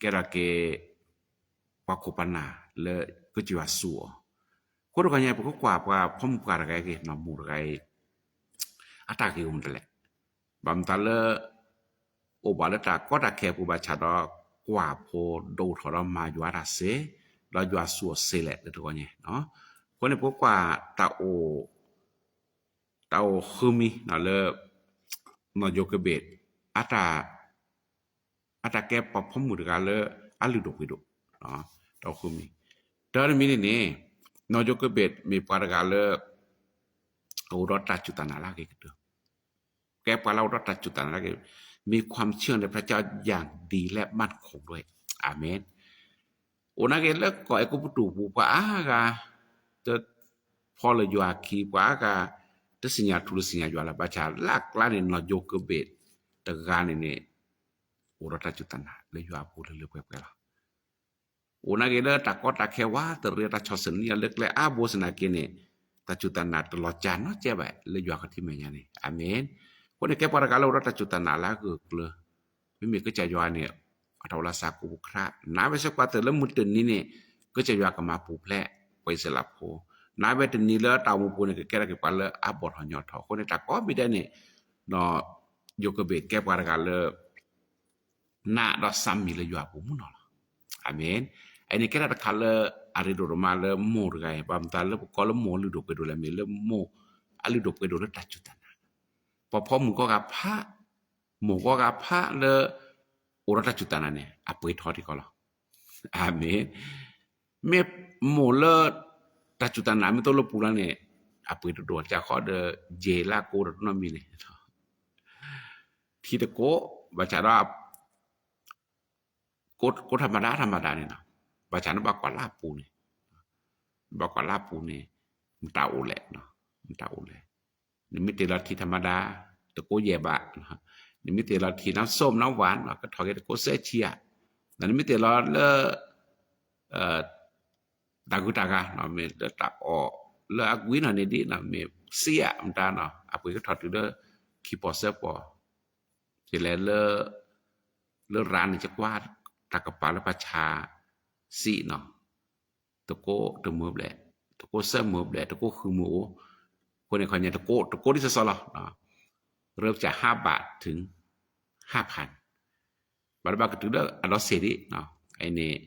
ကဲထီၣ်က့ၤ ပှၤခိၣ်ပှၤနၢ်လၢကစၢ်ယွၤစူၢ်အီၤ, အဃိတခီညါ ပကကွၢ်ပှၤဖီမုၢ်ပှၢ်တဂၤအံၤ နီၢ်မိၢ်တဂၤအံၤ အတၢ်ဂ့ၢ်အိၣ်မနုၤလဲၣ်, ဘၣ်မတၤလၢ အိၣ်ဘၣ်လၢတၢ်ကီတၢ်ခဲအပူၤဘၣ်ဆၣ်ဒီး ကွၢ်ဖိဒိၣ်ထီၣ်ဒီးမၤယွၤတၢ်စ့ၢ်, ဒီးယွၤစူၢ်အီၤစ့ၢ်လဲၣ် လၢတဂီၢ်ညါ, အဃိန့ၣ် ပကကွၢ် တၢ်အိၣ်ဃုမံၤလၢ နီၢ်ယိၤကဘ့း အတၢ်ကဲပှၤဖီမုၢ်တဂၤလၢ အလုၢ်ဒိၣ်ပှ့ၤဒိၣ်, တၢ်အိၣ်ဃုမံၤ, တၢ်တမံၤန့ၣ်န့ၣ် နီၢ်ယိၤကဘ့းမ့ၢ်ပှၤတဂၤလၢ အအိၣ်ဒီးတၢ်စူၢ်တၢ်နာ်လၢအဂ့ၤကတၢၢ်, ကဲပှၤလၢအအိၣ်ဒီးတၢ်စူၢ်တၢ်နာ်လၢအဂ့ၤ, มีความเชื่อในพระเจ้าอย่างดีและมั่นคงด้วย, အၤမ့ၣ်. အိၣ်နာ်က့လၢကီၢ်အဲၤကူပတူးပူၤ ပှၤအါဂၤ တဖီလၢယွၤအခံ, ပှၤအါဂၤ တသ့ၣ်ညါထူလၢသ့ၣ်ညါယွၤလၢၤ, ဘၣ်ဆၣ်လၢအကျါန့ၣ် နီၢ်ယိၤကဘ့းတဂၤန့ၣ်န့ၣ် အိၣ်ဒီးတၢ်စူၢ်တၢ်နာ်လၢယွၤအပူၤလၢလၢပှဲၤပှဲၤလီၤ. အိၣ်နာ်က့လၢတၢ်ကီတၢ်ခဲဝးတရံး တၢ်ဆီၣ်သနံးအီၤလၢကျဲအါဘိသနာ်က့န့ၣ် တၢ်စူၢ်တၢ်နာ်တလီၤစှၤနီတစဲးဘၣ် လၢယွၤခီၣ်ထံးမဲာ်ညါန့ၣ်, အၤမ့ၣ်. အဃိန့ၣ် ကဲပှၤတဂၤလၢအိၣ်ဒီးတၢ်စူၢ်တၢ်နာ်လၢအဂၢၢ်အကျၢၤ, မ့မ့ၢ်ကစၢ်ယွၤန့ၣ် အတၢ်အိၣ်လၢသးကိးပူၤခါ, နာ်ဝဲစ့ၢ်ကီးတုၤလၢမုၢ်တနံၤန့ၣ် ကစၢ်ယွၤကမၤပူၤဖျဲး ပှၤအံၣ်စရ့လးဖိ, နာ်ဝဲတနံၤလၢတၢ်အိၣ်မူပူၤန့ၣ် ကကဲထီၣ်က့ၤပှၤလၢအဘီၣ်ထီၣ်ညီထီၣ်, အဃိန့ၣ် တၢ်ကိးမံၤဒဲးန့ၣ် နီၢ်ယိၤကဘ့းကဲပှၤတဂၤလၢ နာ်ဒီးသးမံလၢယွၤအပူၤမုၢ်နီၢ်လီၤ. အၤမ့ၣ်. အန့ၣ်ကဲထီၣ်တခါလၢအရ့ဒိၣ်ဒိၣ်မးလၢမိၢ်တဂၤအံၤ, ဘၣ်မတၤလၢပကိးလၢမိၢ်လုၢ်ဒိၣ်ပှ့ၤဒိၣ်လဲၣ်, မ့ၢ်လၢမိၢ်အလုၢ်ဒိၣ်ပှ့ၤဒိၣ်လၢတၢ်စူၢ်တၢ်နာ်, ပှၤဖီမုၢ်ကိးဂၤဖး, မိၢ်ကိးဂၤဖးလၢ အိၣ်ဒီးတၢ်စူၢ်တၢ်နာ်န့ၣ် အပှ့ၤထီထံကီၢ်လီၤ. အၤမ့ၣ်. မ့ၢ်မိၢ်လၢ တၢ်စူၢ်တၢ်နာ်မ့ၢ်တအိၣ်လၢပူၤလီၤန့ၣ် အပှ့ၤတဒိၣ် ကဃီဒီး ယဲၢ်လၢကိဒီးတနီတမံၤန့ၣ် ထံတကိး, ဘၣ်ဆၣ်ဒီး ကိးထီၣ်မၤဒါထီၣ်မၤဒါန့ၣ်လီၤ. ဘၣ်ဆၣ်နဘၣ်ကွၢ်လၢအပူၤန့ၣ်, နဘၣ်ကွၢ်လၢအပူၤန့ၣ် မတၤအိၣ်လဲၣ်, မတၤအိၣ်လဲၣ်. နမ့ၢ်တ့ၢ်လီၤထံထီၣ်မၤဒါ တကိးယဲၢ်ဘး, နမ့ၢ်တ့ၢ်လီၤထံနီၢ်စိၣ်နီၢ်ဝၣ် ကထီၣ်က့ၤတကိးသၢဆံဧါ, နမ့ၢ်တ့ၢ်လီၤလၢ တၢ်ဂုၤတၢ်ဂၤ မ့ၢ်လၢတၢ်အီၣ်လၢအကွံနီၢ်န့ၣ်ဒ် မ့ၢ်စံးဧါမတၤနီၤ အပှ့ၤကထီၣ်တုၤလၢခံပီၢ်သၢပီၢ်, ယလဲၤလၢ လၢရၤန့ၣ် ယကွၢ်တၢ်ကပၤလၢပှၤဆါစံးနီၤ, တကိးတမုာ်ဘျဲၣ်, တကိးသၢမုာ်ဘျဲၣ်, တကိးဃုမုာ်အိၣ်, အဃိန့ၣ်ခီညါ တကိးတကိးဒ်သိးသိးလီၤ. เริ่มจากห้าบาทถึงห้าพัน ဘၣ်တဘၣ်ကတုၤလၢအဒီစ့ၢ်ဒံး, အန့ၣ်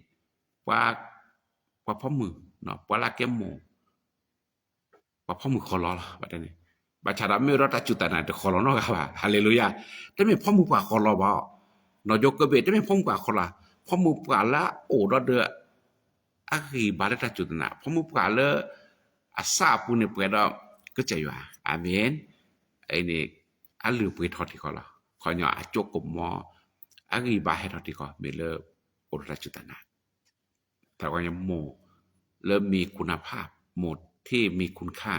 ပှၤဖီမုၢ်, ပှၤလၢကဲမိၢ်, ပှၤဖီမုၢ်ဃီလီၤလီၤ, ဘၣ်ဆၣ်ဒီးမ့ၢ်ဝဲဒီးတၢ်စူၢ်တၢ်နာ်တဃီလီၤနီတဂၤဘၣ်, ဟါလ့လူယၤ, တမ့ၢ်ဖီမုၢ်ပှၢ်ဃီလီၤဘၣ်, နီၢ်ယိၤကဘ့း တမ့ၢ်ဖီမုၢ်ပှၢ်ဃီလီၤ, ဖီမုၢ်ပှၢ်လၢအအိၣ်ဒီးဒီး အဂံၢ်ဘါလၢတၢ်စူၢ်တၢ်နာ်, ဖီမုၢ်ပှၢ်လၢ အသးအပူၤန့ၣ်ပှဲၤဒီး ကစၢ်ယွၤ, အၤမ့ၣ်, အန့ၣ် အလုၢ်အပှ့ၤထီၣ်ထံကီၢ်လီၤ, ခီညီအကၠိကမီၤ, အဂံၢ်ဘါဟဲထီၣ်ထံကီၢ် မ့ၢ်လၢ အိၣ်ဒီးတၢ်စူၢ်တၢ်နာ် တၢ်ကီညီမိၢ်လၢ มีคุณภาพ, မိၢ် ที่มีคุณค่า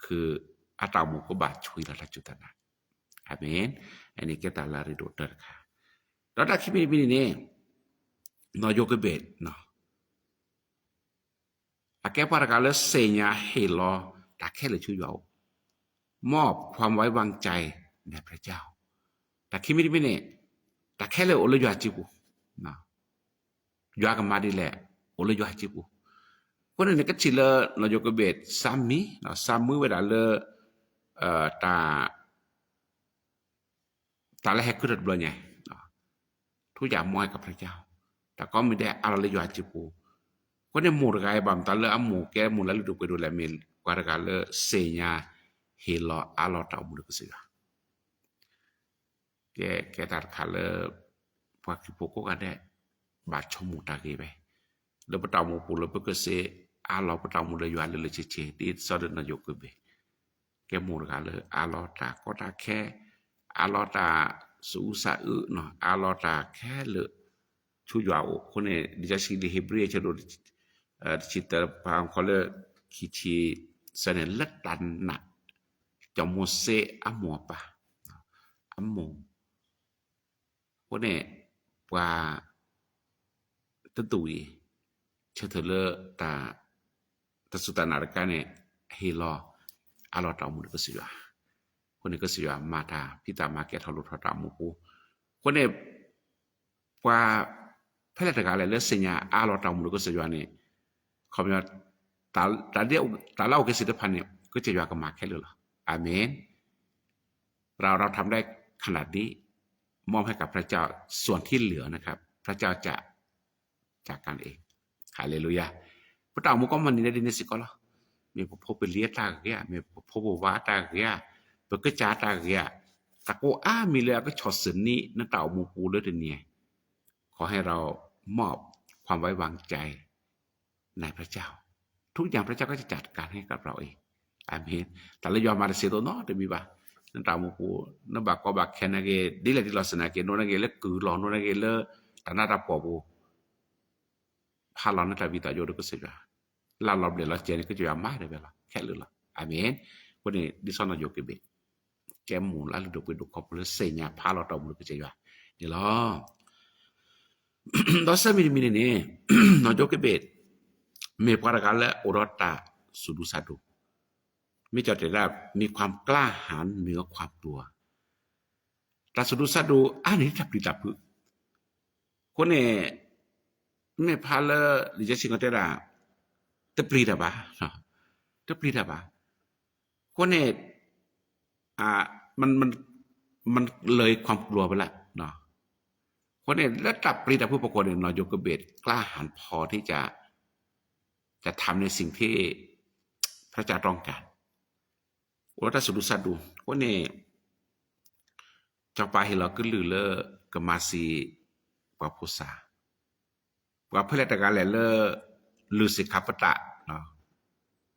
คือ အတၢ်အိၣ်မူကဘၣ်ဆွံလီၤတၢ်စူၢ်တၢ်နာ်, အၤမ့ၣ်, အန့ၣ်ကဲတၢ်လၢအရ့ဒိၣ်တၢၢ်တခါ, ဒီးတၢ်ခံမံၤတမံၤန့ၣ်န့ၣ်, နီၢ်ယိၤကဘ့း အကဲပှၤတဂၤလၢသ့ၣ်ညါဟ့ၣ်လီၤ တၢ်ခဲလၢာ်ဆူယွၤအိၣ်, มอบความไว้วางใจในพระเจ้า, တၢ်ခံမံၤတမံၤန့ၣ်, တၢ်ခဲလၢာ်အိၣ်လၢယွၤစုပူၤ, ယွၤကမၤဒ်လဲၣ် အိၣ်လၢယွၤစုပူၤ, အဃိန့ၣ် နကထံၣ်လၢ နီၢ်ယိၤကဘ့း စၢ်မံ, စၢ်မံဝဲဒၣ်လၢ တၢ် တၢ်လၢဟဲခုထီၣ်တဘျီညါ, ထူယၤမီၢ်ဟဲကဖျါကၢ်, တၢ်ကိးမံၤဒဲးအါလီၤလၢယွၤအစုပူၤ, အဃိန့ၣ်မိၢ်တဂၤအံၤ ဘၣ်မတၤလၢအမိၢ်ကဲမိၢ်လၢလုၢ်ဒိၣ်ပှ့ၤဒိၣ်လဲၣ် မ့ၢ်ပှၤတဂၤလၢ သ့ၣ်ညါဟ့ၣ်လီၤအါလီၤတၢ်အိၣ်မူဒီးကစၢ်ယွၤ ကဲ ကဲတၢ်တခါလၢ ပှၤခရံာ်ဖိကိးဂၤဒဲး ဘၣ်ဆိကမိၣ်တၢ်ဂ့ၢ်ဝဲ, လၢပတၢ်အိၣ်မူပူၤလၢ ပကစ့အါလီၤပတၢ်အိၣ်မူလၢယွၤလၢလၢဆ့ဆ့ ဒ်သိးဒီးနီၢ်ယိၤကဘ့း, ကဲမိၢ်တဂၤလၢအါလီၤတၢ်ကီတၢ်ခဲ, အါလီၤတၢ်သူၣ်အုးသးအုး, အါလီၤတၢ်ခဲလၢာ် ဆူယွၤအအိၣ်အဃိန့ၣ် လံာ်စီဆှံလံာ်ဧ့ၤဘြံၤအဆၢဒိၣ် တဆံတၢ ပှၤခီလၢ ခံဆံသၢန့ၣ် လၢတၢ်နာ် စီၤမိၤၡ့အမိၢ်အပၢ်, အမိၢ်, အဃိန့ၣ် ပှၤ တဒူၣ်အံၤ ဆၢထၢၣ်လၢ တၢ်စူၢ်တၢ်နာ်တခါန့ၣ် ဟ့ၣ်လီၤ အါလီၤတၢ်အိၣ်မူဒီးကစၢ်ယွၤ, အဃိန့ၣ်ကစၢ်ယွၤမၤတၢ်ဖံးတၢ်မၤကဲထီၣ်လိၣ်ထီၣ်တၢ်အိၣ်မူပူၤ, အဃိန့ၣ် ပှၤဖဲလဲၣ်တဂၤလဲၣ်လၢသ့ၣ်ညါအါလီၤတၢ်အိၣ်မူဒီးကစၢ်ယွၤန့ၣ်, ခီပညီ တၢ်လၢအအိၣ်က့ၤစ့ၢ်တဖၣ်န့ၣ် ကစၢ်ယွၤကမၤခဲလၢာ်လီၤ. အၤမ့ၣ်. เราทำได้ขนาดนี้ มอบให้กับพระเจ้า ส่วนที่เหลือนะครับ พระเจ้าจะจัดการเอง ฮาเลลูยา ပတၢ်အိၣ်မူကိးမုၢ်နံၤဒဲးဒ်န့ၣ်စ့ၢ်ကီးလီၤ. မ့ၢ်ပဖိပလံၤအတၢ်ဂ့ၤဧါ, မ့ၢ်ပဖိပဝၤအတၢ်ဂ့ၤဧါ, ပကစၢ်အတၢ်ဂ့ၤဧါ, တၢ်ကိးအါမံၤလၢအကဆီၣ်သနံး နတၢ်အိၣ်မူပူၤလၢတနံၤအံၤ, ขอให้เรามอบความไว้วางใจ ในพระเจ้า ทุกอย่างพระเจ้าก็จะจัดการให้กับเราเอง อาเมน တၢ်လၢယွၤမၤတသ့သိးနီတမံၤဘၣ်, နတၢ်အိၣ်မူပူၤ နဘၣ်ကီဘၣ်ခဲနာ်က့ၤ ဒ်လဲၣ်ဒ်လဲၣ်သနာ်က့ၤ နီၢ်နာ်က့ၤလၢကုၢ်လီၢ် နီၢ်နာ်က့ၤလၢ တၢ်နးတၢ်ဖှီၣ်ပူၤ ဟးလီၤနတၢ်ဝံသးစူၤဒီးကစၢ်ယွၤ, လၢလီၤဘျဲၣ်လီၤစဲၤန့ၣ် ကစၢ်ယွၤမၤတၢ်ဝဲလီၤ ခဲလၢာ်လီၤ. အၤမ့ၣ်. အဃိန့ၣ် ဒ်သိးနီၢ်ယိၤကဘ့း ကဲမိၢ်လၢအလုၢ်ဒိၣ်ပှ့ၤဒိၣ်ခီဖျိလၢသ့ၣ်ညါဖးလီၤတၢ်အိၣ်မူဒီးကစၢ်ယွၤန့ၣ်လီၤ. ဒီးဆၢမံၤတမံၤန့ၣ်န့ၣ် နီၢ်ယိၤကဘ့း မ့ၢ်ပှၤတဂၤလၢအိၣ်ဒီးတၢ်စူၤဒူစၢ်ဒူ, မ့ၢ်ကၠီတဲဒၣ် มีความกล้าหาญเหนือความกลัว တၢ်စူၤဒူစၢ်ဒူအါန့ၢ်တၢ်ပျံၤတၢ်ဖုး, အဃိန့ၣ် မ့ၢ်ဖးလၢ လံာ်စီဆှံတဲဒၣ် တပျံၤတၢ်ဘၣ်, တပျံၤတၢ်ဘၣ်, အဃိန့ၣ် มันเลยความกลัวไปละ အဃိန့ၣ် လၢတၢ်ပျံၤတၢ်ဖုးဖီခိၣ်န့ၣ် နီၢ်ယိၤကဘ့း กล้าหาญพอที่จะ จะทำในสิ่งที่พระเจ้าต้องการ အိၣ်ဒီးတၢ်စူၤဒူစၢ်ဒူ, အဃိန့ၣ် စီၤပၤဟ့ၣ်လီၤကလုၢ်လၢကမၤစံး ပှၤဖိသၣ်, ပှၤဖဲလဲၣ်တဂၤလဲၣ်လၢ လုၢ်သ့ၣ်ခါပတာ်,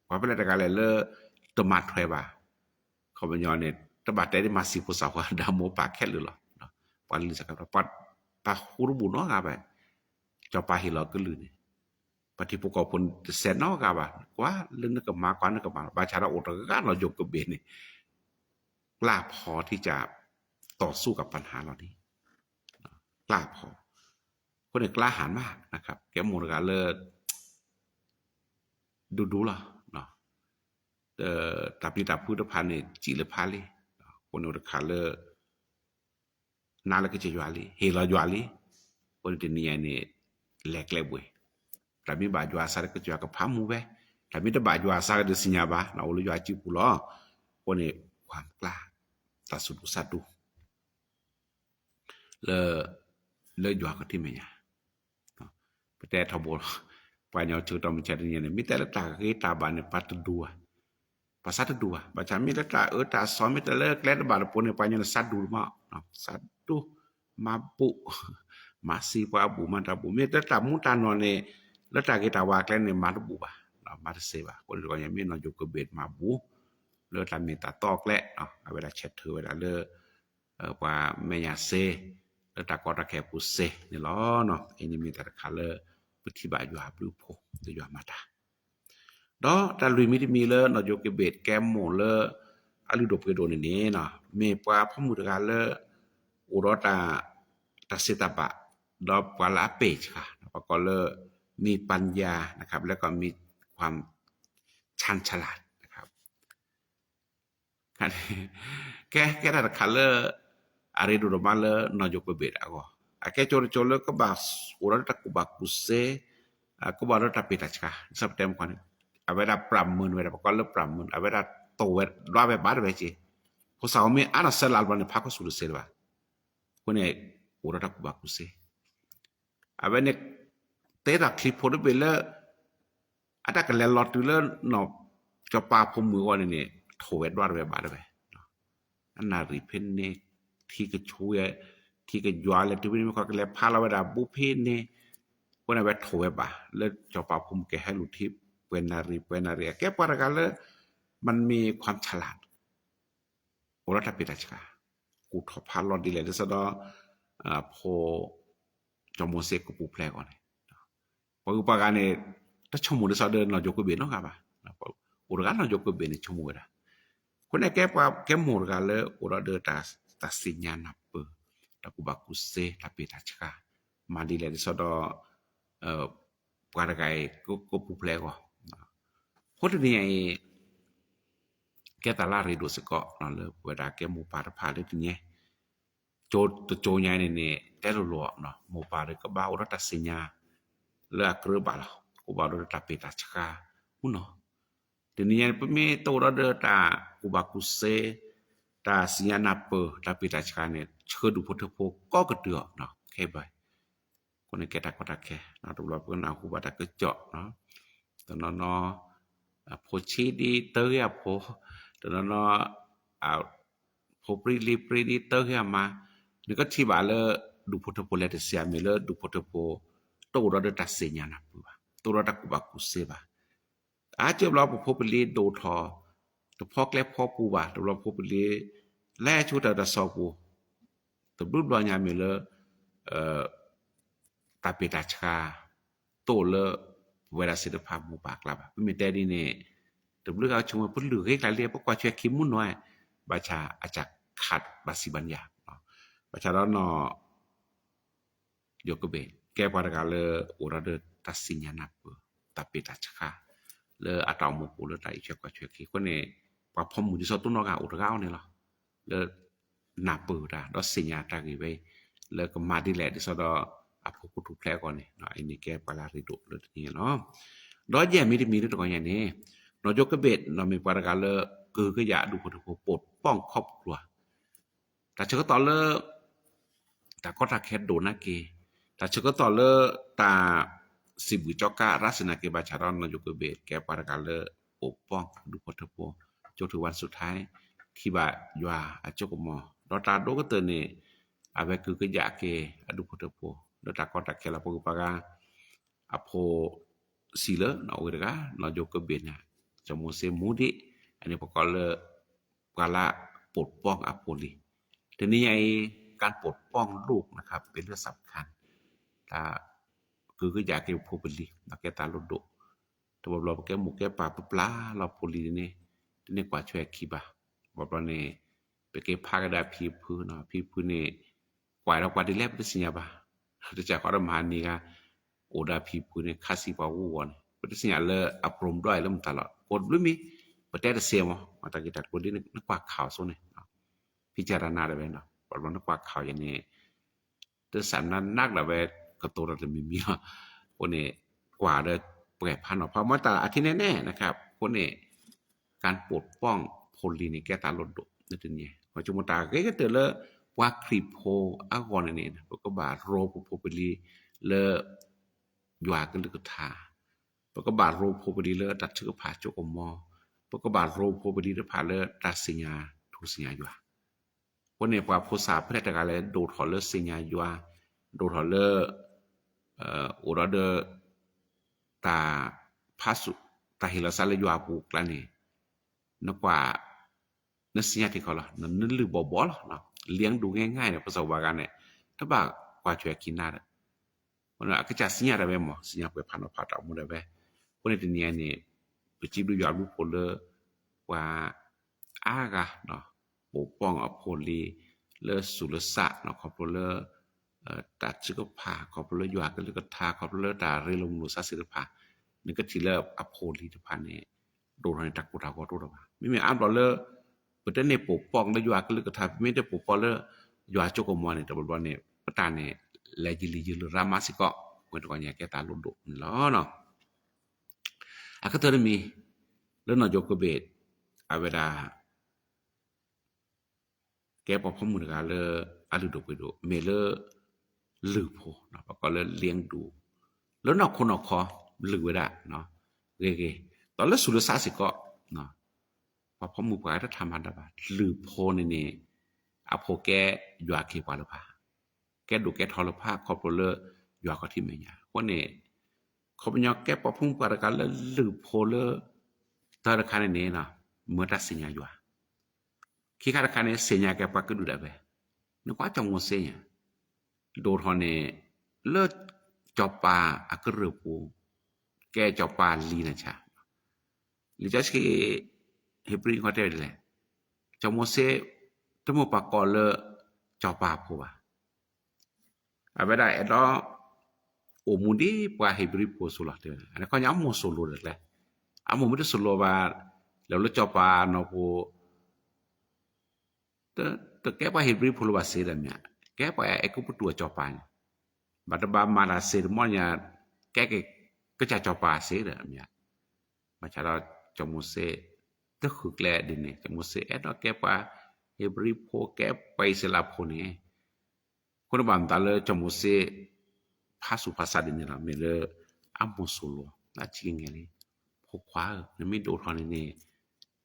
ပှၤဖဲလဲၣ်တဂၤလဲၣ်လၢ တမၤထွဲဘၣ်, ခီပညီန့ၣ် တဘၣ်တဲဒ်မၤစံးဖိသၣ်ဝဲဒၣ်မိၢ်ပၢ်ခဲလၢာ်လီၤ. ပှၤလုၢ်သ့ၣ်ခါပတာ် ပှၤဃူတဘူၣ်နီတဂၤဘၣ်, စီၤပၤဟ့ၣ်လီၤကလုၢ်န့ၣ် ပှၤထံဖိကီၢ်ဖိတစဲးနီတဂၤဘၣ်, ကွၢ်လၢနကမၤ ကွၢ်နကမၤ, ဘၣ်ဆၣ်ဒီးအိၣ်တဂၤနီၢ်ယိၤကဘ့းန့ၣ် กล้าพอที่จะต่อสู้กับปัญหาเหล่านี้ กล้าพอ အဃိန့ၣ် กล้าหาญมากนะครับ ကဲမိၢ်တဂၤလၢ ဒူဒူလီၤ. တၢ်ပျံၤတၢ်ဖုးတဖၣ်န့ၣ် စံးလၢဖးလံ, အဃိန့ၣ်အိၣ်တခါလၢ နာ်လၢကစၢ်ယွၤလံ, ဟ့ၣ်လီၤယွၤလံ, အဃိန့ၣ်တနံၤအံၤန့ၣ် လဲၤကျဲဘှဲၣ်, တၢ်မ့ၢ်ဘၣ်ယွၤအသးဒီးကစၢ်ယွၤကဖးမူဝဲ, တၢ်မ့ၢ်တဘၣ်ယွၤအသးဒီးသ့ၣ်ညါဘၣ် နအိၣ်လၢယွၤအစုပူၤလီၤ. အဃိန့ၣ် ความกล้า တၢ်စူၤဒူစၢ်ဒူ လၢ လၢယွၤကထံၣ်မဲာ်ညါ ပတဲထီဘိလီၤ. ပှၤကညီဆၢကတီၢ်မုၢ်ဆါတနံၤန့ၣ် မ့ၢ်တဲလၢတၢ်ဂ့ၤတၢ်ဘၣ်န့ၣ် ပှၤတဒူဧါ, ပှၤသးတဒူဘၣ်. ဘၣ်ဆၣ်မ့ၢ်လၢတၢ်အၢတၢ်သီ မ့ၢ်တဲလၢကျဲတဘၣ်တပူၤန့ၣ် ပှၤကညီန့ၣ်သးဒူမး, သးဒူ, မၤဘူၣ်, မၤသံပှၤအဘူၣ်မၤတၢ်ဘူၣ်. မ့ၢ်တဲတၢ်မူတၢ်နီၢ်န့ၣ် လၢတၢ်ဂ့ၤတၢ်ဝါအကျဲန့ၣ် မၤတဘူၣ်ဘၣ်, မၤတသ့ဘၣ်. အဃိန့ၣ်တဂီၢ်ညါ မ့ၢ်နီၢ်ယိၤကဘ့ၣ်မၤဘူၣ် လၢတၢ်မ့ၢ်တၢ်တီအကျဲ, အဝဲဒၣ်ဆဲးထုးဝဲဒၣ်လၢ ပှၤမဲာ်ညါစ့, လၢတၢ်ကီတၢ်ခဲအပူၤစ့န့ၣ်လီၤ. အံၤန့ၣ်မ့ၢ်တၢ်တခါလၢ ပထံၣ်ဘၣ်ယွၤအဘျုးအဖှိၣ် လၢယွၤမၤတၢ်, ဒီးတၢ်လွံၢ်မံၤတမံၤလၢနီၢ်ယိၤကဘ့းကဲမိၢ်လၢ အလုၢ်ဒိၣ်ပှ့ၤဒိၣ်န့ၣ်န့ၣ်, မ့ၢ်ပှၤဖိမုၣ်တဂၤလၢ အိၣ်ဒီးတၢ် တၢ်သ့တၢ်ဘၣ်, ဒီးပှၤလၢအပဲာ်ဆှး, ပှၤကိးလၢ มีปัญญานะครับ แล้วก็มีความชาญฉลาดนะครับ ကဲ ကဲတၢ်တခါလၢ အရ့ဒိၣ်ဒိၣ်မးလၢနီၢ်ယိၤကဘ့းအဂီၢ်, အကဲကၠိတကၠိလၢကဘၣ်အိၣ်ဒီးတၢ်ကူၣ်ဘၣ်ကူၣ်သ့, ကဘၣ်အိၣ်ဒီးတၢ်ပ့ၢ်တၢ်ဆှါ ဒ်သိးပတဲမုၢ်ခီန့ၣ် အဝဲဒၣ်ပြၢ်မုၢ်ဝဲဒၣ် ပကိးလၢပြၢ်မုၢ် အဝဲဒၣ်တိၢ်ဝဲဒွးဝဲဘၣ်တဝဲက့ၤ, ဖိသၣ်အိၣ်မ့ၢ်အါထီၣ်ဆၢလၢ်ဘျီန့ၣ် ဖးခိၣ်ဆူၣ်တစဲးတဘၣ်, အဃိန့ၣ် အိၣ်ဒီးတၢ်ကူၣ်ဘၣ်ကူၣ်သ့ အဝဲန့ၣ် တဲတၢ်ချံးဖိတဘ့ၣ်လၢ အတၢ်ကလဲၤလီၤတုၤလၢ စီၤပၤဖိမုၣ်အဂီၢ်န့ၣ်န့ၣ် ထိၣ်ဝဲဒွးတဝဲဘၣ်တဝဲ, အနၣ်ရံၣ်ဖဲန့ၣ် ထံကဆူၣ်ဝဲ ထံကယွၤလဲၤတုၤဖဲန့ၣ်မ့ၢ်ခီကလဲၤဖးလီၤဝဲဒၣ်ဘူးဖဲန့ၣ်, အဃိန့ၣ်အဝဲထိၣ်ဝဲဘၣ် လၢစီၤပၤဖိမုၣ်ကဟဲလူၤထံ ပှဲၤနၣ်ရံၣ် ပှဲၤနၣ်ရံၣ် အကဲပှၤတဂၤလၢ မ့ၢ်ခွါဆလး အိၣ်ဒီးတၢ်ပ့ၢ်တၢ်ဆှါ, ကူၣ်ထီၣ်ဖးလီၤဒ်လဲၣ် ဒ်သိးဒီး ဖိ စီၤမိၤၡ့ကပူၤဖျဲးအဂီၢ်န့ၣ်, ပှၤဂုၤပှၤဂၤန့ၣ် တဆိကမိၣ်ဒ်သိးဒီးနီၢ်ယိၤကဘ့ၣ်နီတဂၤဘၣ်, အိၣ်တဂၤနီၢ်ယိၤကဘ့ၣ်န့ၣ် ဆိကမိၣ်ဝဲဒၣ်, အဃိန့ၣ်ကဲပှၤကဲမိၢ်တဂၤလၢအိၣ်ဒီးဒီး တၢ်သ့ၣ်ညါနၢ်ပၢၢ်, တၢ်ကူၣ်ဘၣ်ကူၣ်သ့ တၢ်ပ့ၢ်တၢ်ဆှါ, မၤဒ်လဲၣ်ဒ်သိးဒီး ပှၤတဂၤအံၤ ကပူၤဖျဲးအဂီၢ်, အဃိတနံၤညါအံၤ ကဲတၢ်လၢအရ့ဒိၣ်စ့ၢ်ကီး လၢပဝဲဒၣ်ကဲမိၢ်ပၢ်တဖၣ်လၢတနံၤညါ ကၠိတကၠိညါန့ၣ်န့ၣ် တဲလိၤလိၤ မိၢ်ပၢ်ဒီးကဘၣ်အိၣ်ဒီးတၢ်သ့ၣ်ညါ လၢအကြၢးဘၣ်လီၤ, ကဘၣ်အိၣ်ဒီးတၢ်ပ့ၢ်တၢ်ဆှါ မုၢ်နီၤ, တနံၤညါန့ၣ် ပမ့ၢ်တအိၣ်ဒီးဒီးတၢ်ကူၣ်ဘၣ်ကူၣ်သ့ တၢ်သ့ၣ်ညါနၢ်ပၢၢ် တၢ်ပ့ၢ်တၢ်ဆှါန့ၣ် ဆှၢဒူၣ်ဖိထၢဖိကိးကတုၤအီၤ ခဲဘၣ် အဃိန့ၣ်ကဲတၢ်ကီတၢ်ခဲ တဘျီပကနၢ်ဟူဘၣ်တၢ်ကစီၣ် တနီၤနီၤ အဖိဆံးဒ်တၢ်ဂ့ၢ်အဖိ, တနီၤနီၤ ဖိပြံလံပြံဒ်တၢ်ဂ့ၢ်အမါ, နကထံၣ်ဘၣ်လၢ ဒူၣ်ဖိထၢဖိလဲၤတစဲး မ့ၢ်လၢဒူၣ်ဖိထၢဖိ တအိၣ်ဒီးဒီးတၢ်သ့ၣ်ညါနၢ်ပၢၢ်ဘၣ်, တအိၣ်ဒီးတၢ်ကူၣ်ဘၣ်ကူၣ်သ့ဘၣ် အါကၢဘျီပဖိပလံၤဒိၣ်ထီၣ်, တဖီကျဲဖီပူၤဘၣ်, တဘျီဖိပလံၤ လဲၤဆူတၢ်တၢ်စီၤပူၤ, တဘျုးဘျီညါမ့ၢ်လၢ တၢ်ပ့ၢ်တၢ်ဆှါ တအိၣ်လၢ ပဝဲဒၣ်သ့ၣ်တဖၣ်မိၢ်ပၢ်အကျါဘၣ်. ပမ့ၢ်တဲဒ်န့ၣ် တဘျုးဂၤဆိကမိၣ် ပလုၢ်ဂ့ၤကျါလံ ပကွၢ်ထွဲခံမုၢ်နီၤ ဘၣ်ဆၣ်အစှၤခးဘၣ်စံးဘၣ်နယၤ, ဘၣ်ဆၣ်ဒီးနီၢ် ယိၤကဘ့ၣ် ကဲပှၤတဂၤလၢအိၣ်ဒီးတၢ်သ့ၣ်ညါနၢ်ပၢၢ် တၢ်ပ့ၢ်တၢ်ဆှါ လၢအတၢ်အိၣ်မူပူၤလၢတၢ်အံးထွဲကွၢ်ထွဲခံ အဃိန့ၣ် ပှၤဖီမုၢ်ဒ်သိးတိၢ်နီၣ်ဂၤအိၣ်တဂၤအီၤန့ၣ်လီၤ. လၢ နၢ်ပၢၢ်တၢ် ဒီးသ့ၣ်ညါတၢ်ဂ့ၢ်ဝဲအံၤ လၢကမၤဒ်လဲၣ်ဒ်သိးဒီး အဖိကထူၣ်ဖျဲးအဂီၢ်န့ၣ် အံၤန့ၣ်ကဲပှၤလၢအရ့ဒိၣ်လၢတနံၤညါလီၤ. ဒီးယဲၢ်မံၤတမံၤလၢတဂီၤညါန့ၣ် နီၢ်ယိၤကဘ့ၣ် နီၢ်မ့ၢ်ပှၤတဂၤလၢ ကဟုကယာ်အဒူၣ်ဖိထၢဖိ ပိာ်ပီၣ်ခီၣ်ပကျိၤ တၢ်ဆၢကတီၢ်လၢ တၢ်ကီတၢ်ခဲဒိၣ်နာ်က့, တၢ်ဆၢကတီၢ်လၢတၢ်စံးဘျုးကၠီကါရၢ်စ့ၢ်နာ်က့ ဘၣ်ဆၣ်ဒီးနီၢ်ယိၤကဘ့ၣ် ကဲပှၤတဂၤလၢ ပိာ်ပီၣ်ဒူၣ်ဖိထၢဖိ ကၠိထုးဝၣ်စူၣ်ထဲ ထံၣ်ဘၣ်ယွၤအစိကမီၤ ဒီးတၢ်ဒိၣ်ကတၢၢ်န့ၣ် အဝဲကဟုကယာ်က့ၤအဒူၣ်ဖိထၢဖိ လၢတၢ်ကီတၢ်ခဲလၢပှၤဂုၤပှၤဂၤ အဖိ စံးလၢ နီၢ်ဝဲတဂၤ နီၢ်ယိၤကဘ့ၣ်န့ၣ် စီၤမိၤၡ့မူဒံး အန့ၣ်ပကိးလၢ ပှၤလၢပိာ်ပီၣ်အဖိလံၤ တနံၤညါအံၤ การปลดปล้องลูกนะครับ เป็นเรื่องสำคัญ တၢ်ကဟုကယာ်က့ၤဖိပလံၤ ကဲတၢ်လိၣ်ဒိၣ် တဘျီဘျီပကဲမိၢ်ကဲပၢ်ပပျၢ်လီၤဖိလံၤန့ၣ် တန့ၢ်ကွၢ်ထွဲခံဘၣ် ဘျီဘျီန့ၣ် ပက့ၤဖးကဒါဖံဖု ဖံဖုန့ၣ် ကွၢ်ဒီးပှၤဒ်လဲၣ်ပတသ့ၣ်ညါဘၣ် တစဲးဃီဒီးမဟါနံၤဂၤ အိၣ်ဒီးဖံဖုန့ၣ် ခါဆံပှၤဝူဝီၤန့ၣ် ပတသ့ၣ်ညါလၢအပြိၣ်ဘျီအံၤလၢမတၤလီၤ ကိးတဘျုးမံၤ ပတဲတစဲးမး မၤတၢ်ဂ့ၢ်တၢ်ကျိၤဒ်နကွၢ်ခးအီၤစိန့ၣ် ဖံကၢ်ရနၤတဝဲနီၤ ဘျီဘျီနကွၢ်ခးအီၤယဲန့ၣ် တစးနးနးဒၣ်ဝဲ ကတိၤတၢ်တမံၤမံၤလီၤ အဃိန့ၣ် ကွၢ်ဒီးပှဲၤဖးနီၤဖး မ့ၢ်တၢ်အထံနဲၣ်နဲၣ် အဃိန့ၣ် การปลดปล้องဖိလံၤန့ၣ် ကဲတၢ်လိၣ်ဒိၣ်လၢတနံၤ ပဆိကမိၣ်တၢ်ဂ့ၤကတၢၢ်လၢ ပှၤခရံာ်ဖိအဂီၢ်န့ၣ်န့ၣ် ပကဘၣ်ရိဖိပလံၤလၢ ယွၤကလုၢ်ကထါ ပကဘၣ်ရိဖိပလံၤလၢတၢ်ထုကဖၣ်စိကမီၤ ပကဘၣ်ရိဖိပလံၤတဖၣ်လၢတၢ်သ့ၣ်ညါထူၣ်သ့ၣ်ညါယွၤ အဃိန့ၣ် ပှၤဖိသၣ်ဖဲတဂၤလဲၣ် ဒိၣ်ထီၣ်လၢသ့ၣ်ညါယွၤ ဒိၣ်ထီၣ်လၢ အိၣ်ဒီးဒီး တၢ်ဖးစူၣ် တၢ်ဟ့ၣ်လီၤသးလၢယွၤအပူၤအကျါန့ၣ် နကွၢ် နသ့ၣ်ညါထံၣ်ခီလီၤ နလုၢ်ဘီၣ်ဘီၣ်လီၤ လံဒူငဲငါန့ၣ် ပစီၤဝါဂၤန့ၣ် တဘၣ်ကွၢ်ထွဲခံနၤဒီး အကစၢ်သ့ၣ်ညါတၢ်ဝဲမး သ့ၣ်ညါပှဲၤဖးနီၤဖးတၢ်အိၣ်မူဒၣ်ဝဲ အဃိန့ၣ်တနံၤအံၤန့ၣ် ပစံးဘျုးယွၤဘျုးဖှိၣ်လၢ ပှၤ အါဂၤ ပိာ်ပီၣ်အဖိလံၤ လၢသူၣ်လၢသး ခီဖျိလၢ တၢ်ထုကဖၣ် ခီဖျိလၢယွၤကလုၢ်ကထါ ခီဖျိလၢတၢ်ရ့လိာ်မုာ်လိာ်သးသ့ၣ်တဖၣ် နကထံၣ်လၢအဖိလံၤတဖၣ်န့ၣ် ဒိၣ်ထီၣ်န့ၣ်တၢ်ကိၢ်တၢ်ဂီၤတအိၣ်ဒီးဘၣ် မ့မ့ၢ်အါဘျီလၢ ပတန့ၢ်ပိာ်ပီၣ်လၢယွၤကလုၢ်ကထါ ပမ့ၢ်တပိာ်ပီၣ်လၢ ယွၤစိကမီၤန့ၣ် တဘျီဘျီန့ၣ် ပတၢ်န့ၣ် လဲၤယံာ်လံယံာ်လံရါမးစ့ၢ်ကီး မုၢ်တဂီၤညါကဲတၢ်လိၣ်ဒိၣ်န့ၣ်လီၤ. အကတၢၢ်တမံၤ, လၢနီၢ်ကၠိကဘ့ၣ် အဝဲဒၣ် ကဲပှၤဖိမုၣ်တဂၤလၢ အလုၢ်ဒိၣ်ပှ့ၤဒိၣ် မ့ၢ်လၢ လုၢ်ဖိ, ပကိးလၢ လံဒူ, လၢနီၢ်ခိနီၢ်ခီ လုၢ်ဝဲဒၣ် ဂ့ၤဂ့ၤ, ဒီးလၢဆူးလၢဆါစ့ၢ်ကီး ပှၤဖိမုၣ်ပှၤတထါမၤတၢ်ဘၣ်, လုၢ်ဖိန့ၣ်န့ၣ် အဖိကဲယွၤအခ့အပှၤလၢၤဖး, ကဲဒိၣ်ကဲထီလၢၤဖး ခီဖျိလၢယွၤခီၣ်ထံးမဲာ်ညါ, အဃိန့ၣ် ခီပညီကဲပှၤဖိမုၣ်ပှၤတဂၤလၢလုၢ်ဖိလၢ တၢ်တခါန့ၣ်န့ၣ် မၢတၢ်သ့ၣ်ညါယွၤ, ခံခါတခါန့ၣ် သ့ၣ်ညါကဲပှၤကဒုၣ်ဒၣ်ဝဲ, နကွၢ်စီၤမိၤၡ့ညါ ဒိၣ်ထီၣ်န့ၣ် လၢစီၤပၤအကရၢၢ်ပူၤ ကဲစီၤပၤလံနၤဆါ, လံာ်စီဆှံ ဧ့ၤဘြံၤခီတဲဝဲဒ်လဲၣ်, စီၤမိၤၡ့ တမ့ၢ်ပှၤကိးလၢ စီၤပၤဖိဘၣ်, အဝဲဒၣ်အဲၣ်ဒိး အိၣ်မူဒ်ပှၤဧ့ၤဘြံၤဖိအသိးလီၤ တဲဝဲဒၣ်, အခီပညီအမိၢ်စိၤလိာ်တကျဲ, အမိၢ်မ့ၢ်တစိၤလိာ်ဘၣ်, လဲၤလၢစီၤပၤနီၢ်ပူၤ တကဲပှၤဧ့ၤဘြံၤဖိလၢၤဘၣ်စ့ဒီးမ့ၢ်, ကဲပှၤအဲၤကူပတူးအစီၤပၤန့ၣ်, ဘၣ်တဘၣ်မၤတၢ်စ့တမီၢ်ညါ, ကဲက့ၤကစၢ်စီၤပၤစ့ဒီးမ့ၢ်, ဘၣ်ဆၣ်ဒီးစီၤမိၤၡ့ တဃုာ်ကျဲဒ်န့ၣ်, စီၤမိၤၡ့အဲၣ်ဒိးကဲပှၤဧ့ၤဘြံၤဖိ ကဲပှၤအံၣ်စရ့လးဖိန့ၣ် အဃိန့ၣ်ဘၣ်မတၤလၢစီၤမိၤၡ့ ဖးဆူးဖးဆါဒ်န့ၣ်လီၤ, မ့ၢ်လၢအမိၢ်စိၤလိာ် အဆံးကငဲၤလံ, ဖိခွါဧၢ, နမ့ၢ်ဒိၣ်ထီၣ်န့ၣ်န့ၣ်,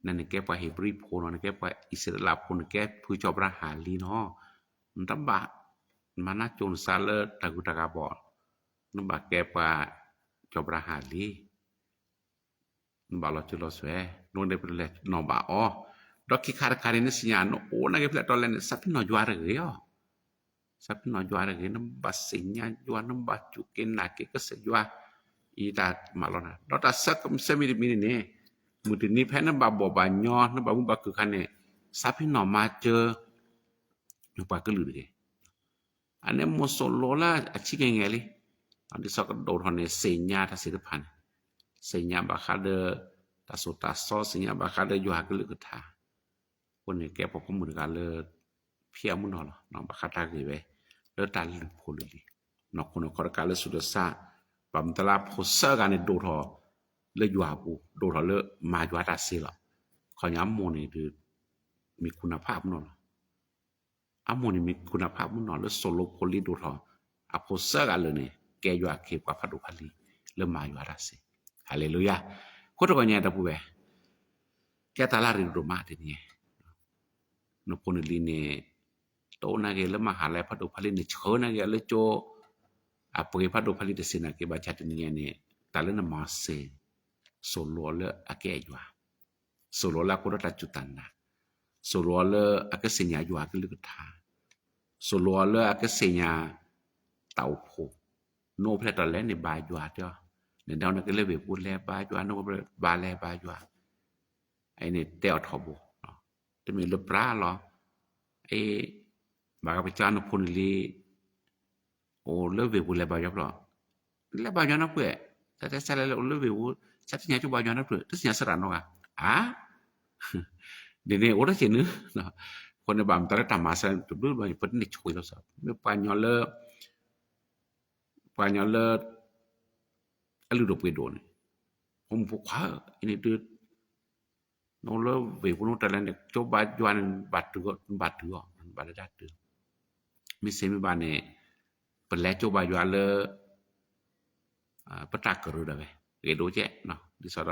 နန့ၣ်ကဲပှၤဧ့ၤဘြံၤဖိနီၤ, နကဲပှၤအံၣ်စရ့လးဖိ, နကဲဖုစီၤအၤဘြၤဟၣ်လံနီၤ, နတဘၣ်မၤနၢ်ကၠိနသးလၢတၢ်ဂုၤတၢ်ဂၤဘၣ်, နဘၣ်ကဲပှၤစီၤအၤဘြၤဟၣ်လံ နဘၣ်လီၤစိၤလီၤစွဲ, နအိၣ်န့ၣ်ပလဲၤနီၢ်ဘၣ်အီၤ, ဒီးခံခါတခါန့ၣ် နသ့ၣ်ညါ နအိၣ်နာ်က့ၤဖဲလဲၣ်တီလဲၣ်န့ၣ် သးပ့ၤနီၣ်ယွၤတဂ့ၤအီၤ, သးပ့ၤနီၣ်ယွၤတဂ့ၤ, နဘၣ်သ့ၣ်ညါယွၤ, နဘၣ်စူၢ်က့ၤနာ်က့ၤကစၢ်ယွၤ, အံၤတၢ်မၤလီၤနၤ, ဒီးတၢ်ဆၢကဆၢမံၤတမံၤန့ၣ်န့ၣ်, မုၢ်တနံၤဖဲနဘၣ်ဘီၣ်ဘၣ်ညီ နဘၣ်မုာ်ဘၣ်ခုၣ်အခါန့ၣ်, သးပ့ၤနီၣ်မၤစၢၤ နပှၤကလုာ်တဂ့ၤ အန့ၣ်မိၢ်စိၤလိာ်လၢအဆံးကငဲၤလံ, ဒ်သိးကဒိၣ်ထီၣ်န့ၣ် သ့ၣ်ညါတၢ်သ့ၣ်တဖၣ်န့ၣ်, သ့ၣ်ညါဘၣ်ဃးဒီး တၢ်သိၣ်တၢ်သီ, သ့ၣ်ညါဘၣ်ဃးဒီးယွၤကလုၢ်ကထါ, အဃိန့ၣ်ကဲပှၤဖိမုၣ်တဂၤလၢ ဖံးအမုၢ်နီၢ်လီၤ, ဘၣ်ဃးတၢ်ဂ့ၢ်ဝဲ လၢတၢ်လုၢ်ဖိလံၤလံၤ, နီၢ်ခိနီၢ်ခီတကးလၢဆူးလၢဆါ, ဘၣ်မတၤလၢဖိသၢဂၤန့ၣ်ဒိၣ်ထီၣ် လၢယွၤအပူၤ, ဒိၣ်ထီၣ်လၢမၤယွၤတၢ်စ့လီၤ, ခီညါအမိၢ်န့ၣ်ဒုး မ့ၢ်ခိၣ်နၢ်ဖးအမုၢ်နီၢ်လီၤ အမိၢ်န့ၣ်မ့ၢ်ခိၣ်နၢ်ဖးအမုၢ်နီၢ်လၢစိၤလိဖိလံၤဒိၣ်ထီၣ်, အဖိသၢဂၤလၢာ်န့ၣ် ကဲယွၤအခ့အပှၤဖးဒိၣ်ဖးလံၤ လၢမၤယွၤတၢ်စ့, ဟါလ့လူယၤ, အဃိတဂီၤညါတၢ်ပုၢ်ဝဲၢ်, ကဲတၢ်လၢအရ့ဒိၣ်ဒိၣ်မးတနံၤ, နဖိနလံၤန့ၣ် တအိၣ်နာ်က့ၤလၢမၤဟးလၢဖးဒိၣ်ဖးလံၤန့ၣ် ဆှၢနာ်က့ၤအီၤလၢကၠိ အပှ့ၤဖးဒိၣ်ဖးလံၤတစ့နာ်က့ၤ ဘၣ်ဆၣ်တနံၤညါန့ၣ် တၢ်လၢနမၤစ့ စိၤလိအီၤလၢအကအဲၣ်ယွၤ, စိၤလိအီၤလၢအကအိၣ်ဒီးတၢ်စူၢ်တၢ်နာ်, စိၤလိအီၤလၢအကသ့ၣ်ညါယွၤအကလုၢ်ကထါ, စိၤလိအီၤလၢအကသ့ၣ်ညါ တၢ်အိၣ်ဖှိၣ်, နအိၣ်ဖဲလဲၣ်တၢ်လဲၣ်န့ၣ်ဘါယွၤတဲအီၤ, နဒၣ်နကလဲၤဝ့ၢ်ပူၤလဲၤဘါယွၤ, နအိၣ်ဖဲလဲၣ်ဘါလဲၤဘါယွၤ, အအံၤန့ၣ်တဲအီၤထီဘိ, တမ့ၢ်လၢပြးလီၤ, အ့ ဘၣ်ကပစၢ်နဖိနလံၤ အိၣ်လၢဝ့ၢ်ပူၤလဲၤဘါယွၤဖျၢၣ်, လဲၤဘါယွၤနီတဖျၢၣ်, တၢ်တဲစၢ်လဲၤလၢအိၣ်လၢဝ့ၢ်ပူၤ, စၢ်သ့ၣ်ညါကၠိဘါယွၤနီတဖျၢၣ်, တသ့ၣ်ညါစရၣ်နီတဂၤ, အါ ဒ်န့ၣ်အိၣ်တက့ၢ်နု, အဃိန့ၣ်ဘၣ်မတၤလၢတၢ်မၤစၢၤတဘျုးဘျီ ပတန့ၢ်ဆိလီၤစၢ်, မ့ၢ်ပှၤညီလၢ ပှၤညီလၢ အလုၢ်ဒိၣ်ပှ့ၤဒိၣ်န့ၣ်, ဖိမုၣ်ဖိခွါဧၢ, အံၤန့ၣ်ဒုး နအိၣ်လၢဝ့ၢ်ပူၤနအိၣ်တၢ်လဲၣ်န့ၣ် ကၠိဘါယွၤန့ၣ် ဘၣ်တုၤ, ဘၣ်တုၤအီၤ, ဘၣ်လၢဒၣ်တုၤ, မ့ၢ်စ့မ့ၢ်ဘၣ်န့ၣ် ပလဲၤကၠိဘါယွၤလၢ ပတၢ်ကရၢဒၣ်ဝဲ ဂ့ၤဒိၣ်ကဲး, ဒ်သိးဒီး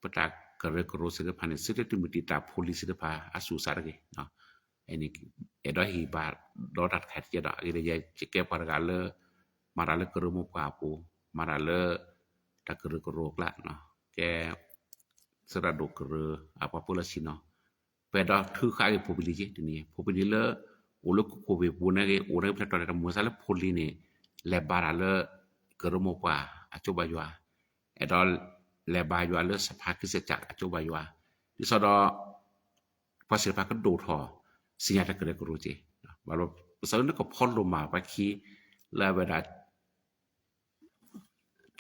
ပတၢ်ကရၢကရိသ့ၣ်တဖၣ်န့ၣ် သုတတုၤမုၢ်တံာ်တာ်ဖိလံၤသ့ၣ်တဖၣ်အသူၣ်အသးတဂ့ၤ, အဲၣ်ဒိးဟ့ၣ်ဘၣ်ဒီးတၢ်တခါတကဲဒီး အဂ့ၢ်ဒ်အံၤ ယကဲပှၤတဂၤလၢ မၤတၢ်လၢကရၢမိၢ်ပှၢ်အပူၤ, မၤတၢ်လၢ တၢ်ကရၢကရိအကျါ, ကဲ သရၣ်ဒိၣ်ကရၢ အပှၤပၢလီၢ်ဆ့ၣ်နီၤ, ပအဲၣ်ဒိးထုးဃာ်က့ၤဖိပလံၤက့ၤတနံၤ, ဖိပလံၤလၢ အိၣ်လၢခိခိၣ်ဝ့ၢ်ပူၤန့ၣ်ဂ့ၤ အိၣ်န့ၣ်ဖျဲၣ်တီၤန့ၣ် တမူၤစၢ်လၢဖိလံၤန့ၣ် လဲၤဘါတၢ်လၢ ကရၢမိၢ်ပှၢ်အကၠိဘါယွၤ, အဲၣ်ဒိး လဲၤဘါယွၤလၢစဖါကံစကၢ်အကၠိဘါယွၤ, ဒ်သိးဒီး ပှၤသ့ၣ်တဖၣ်ကဒိၣ်ထီၣ် သ့ၣ်ညါတၢ်ကရၢကရိက့ၤ, ဘၣ်လီၤ ပစးန့ၣ်ကဖီလိၣ်မၤပှၤခံ လၢအဝဲဒၣ်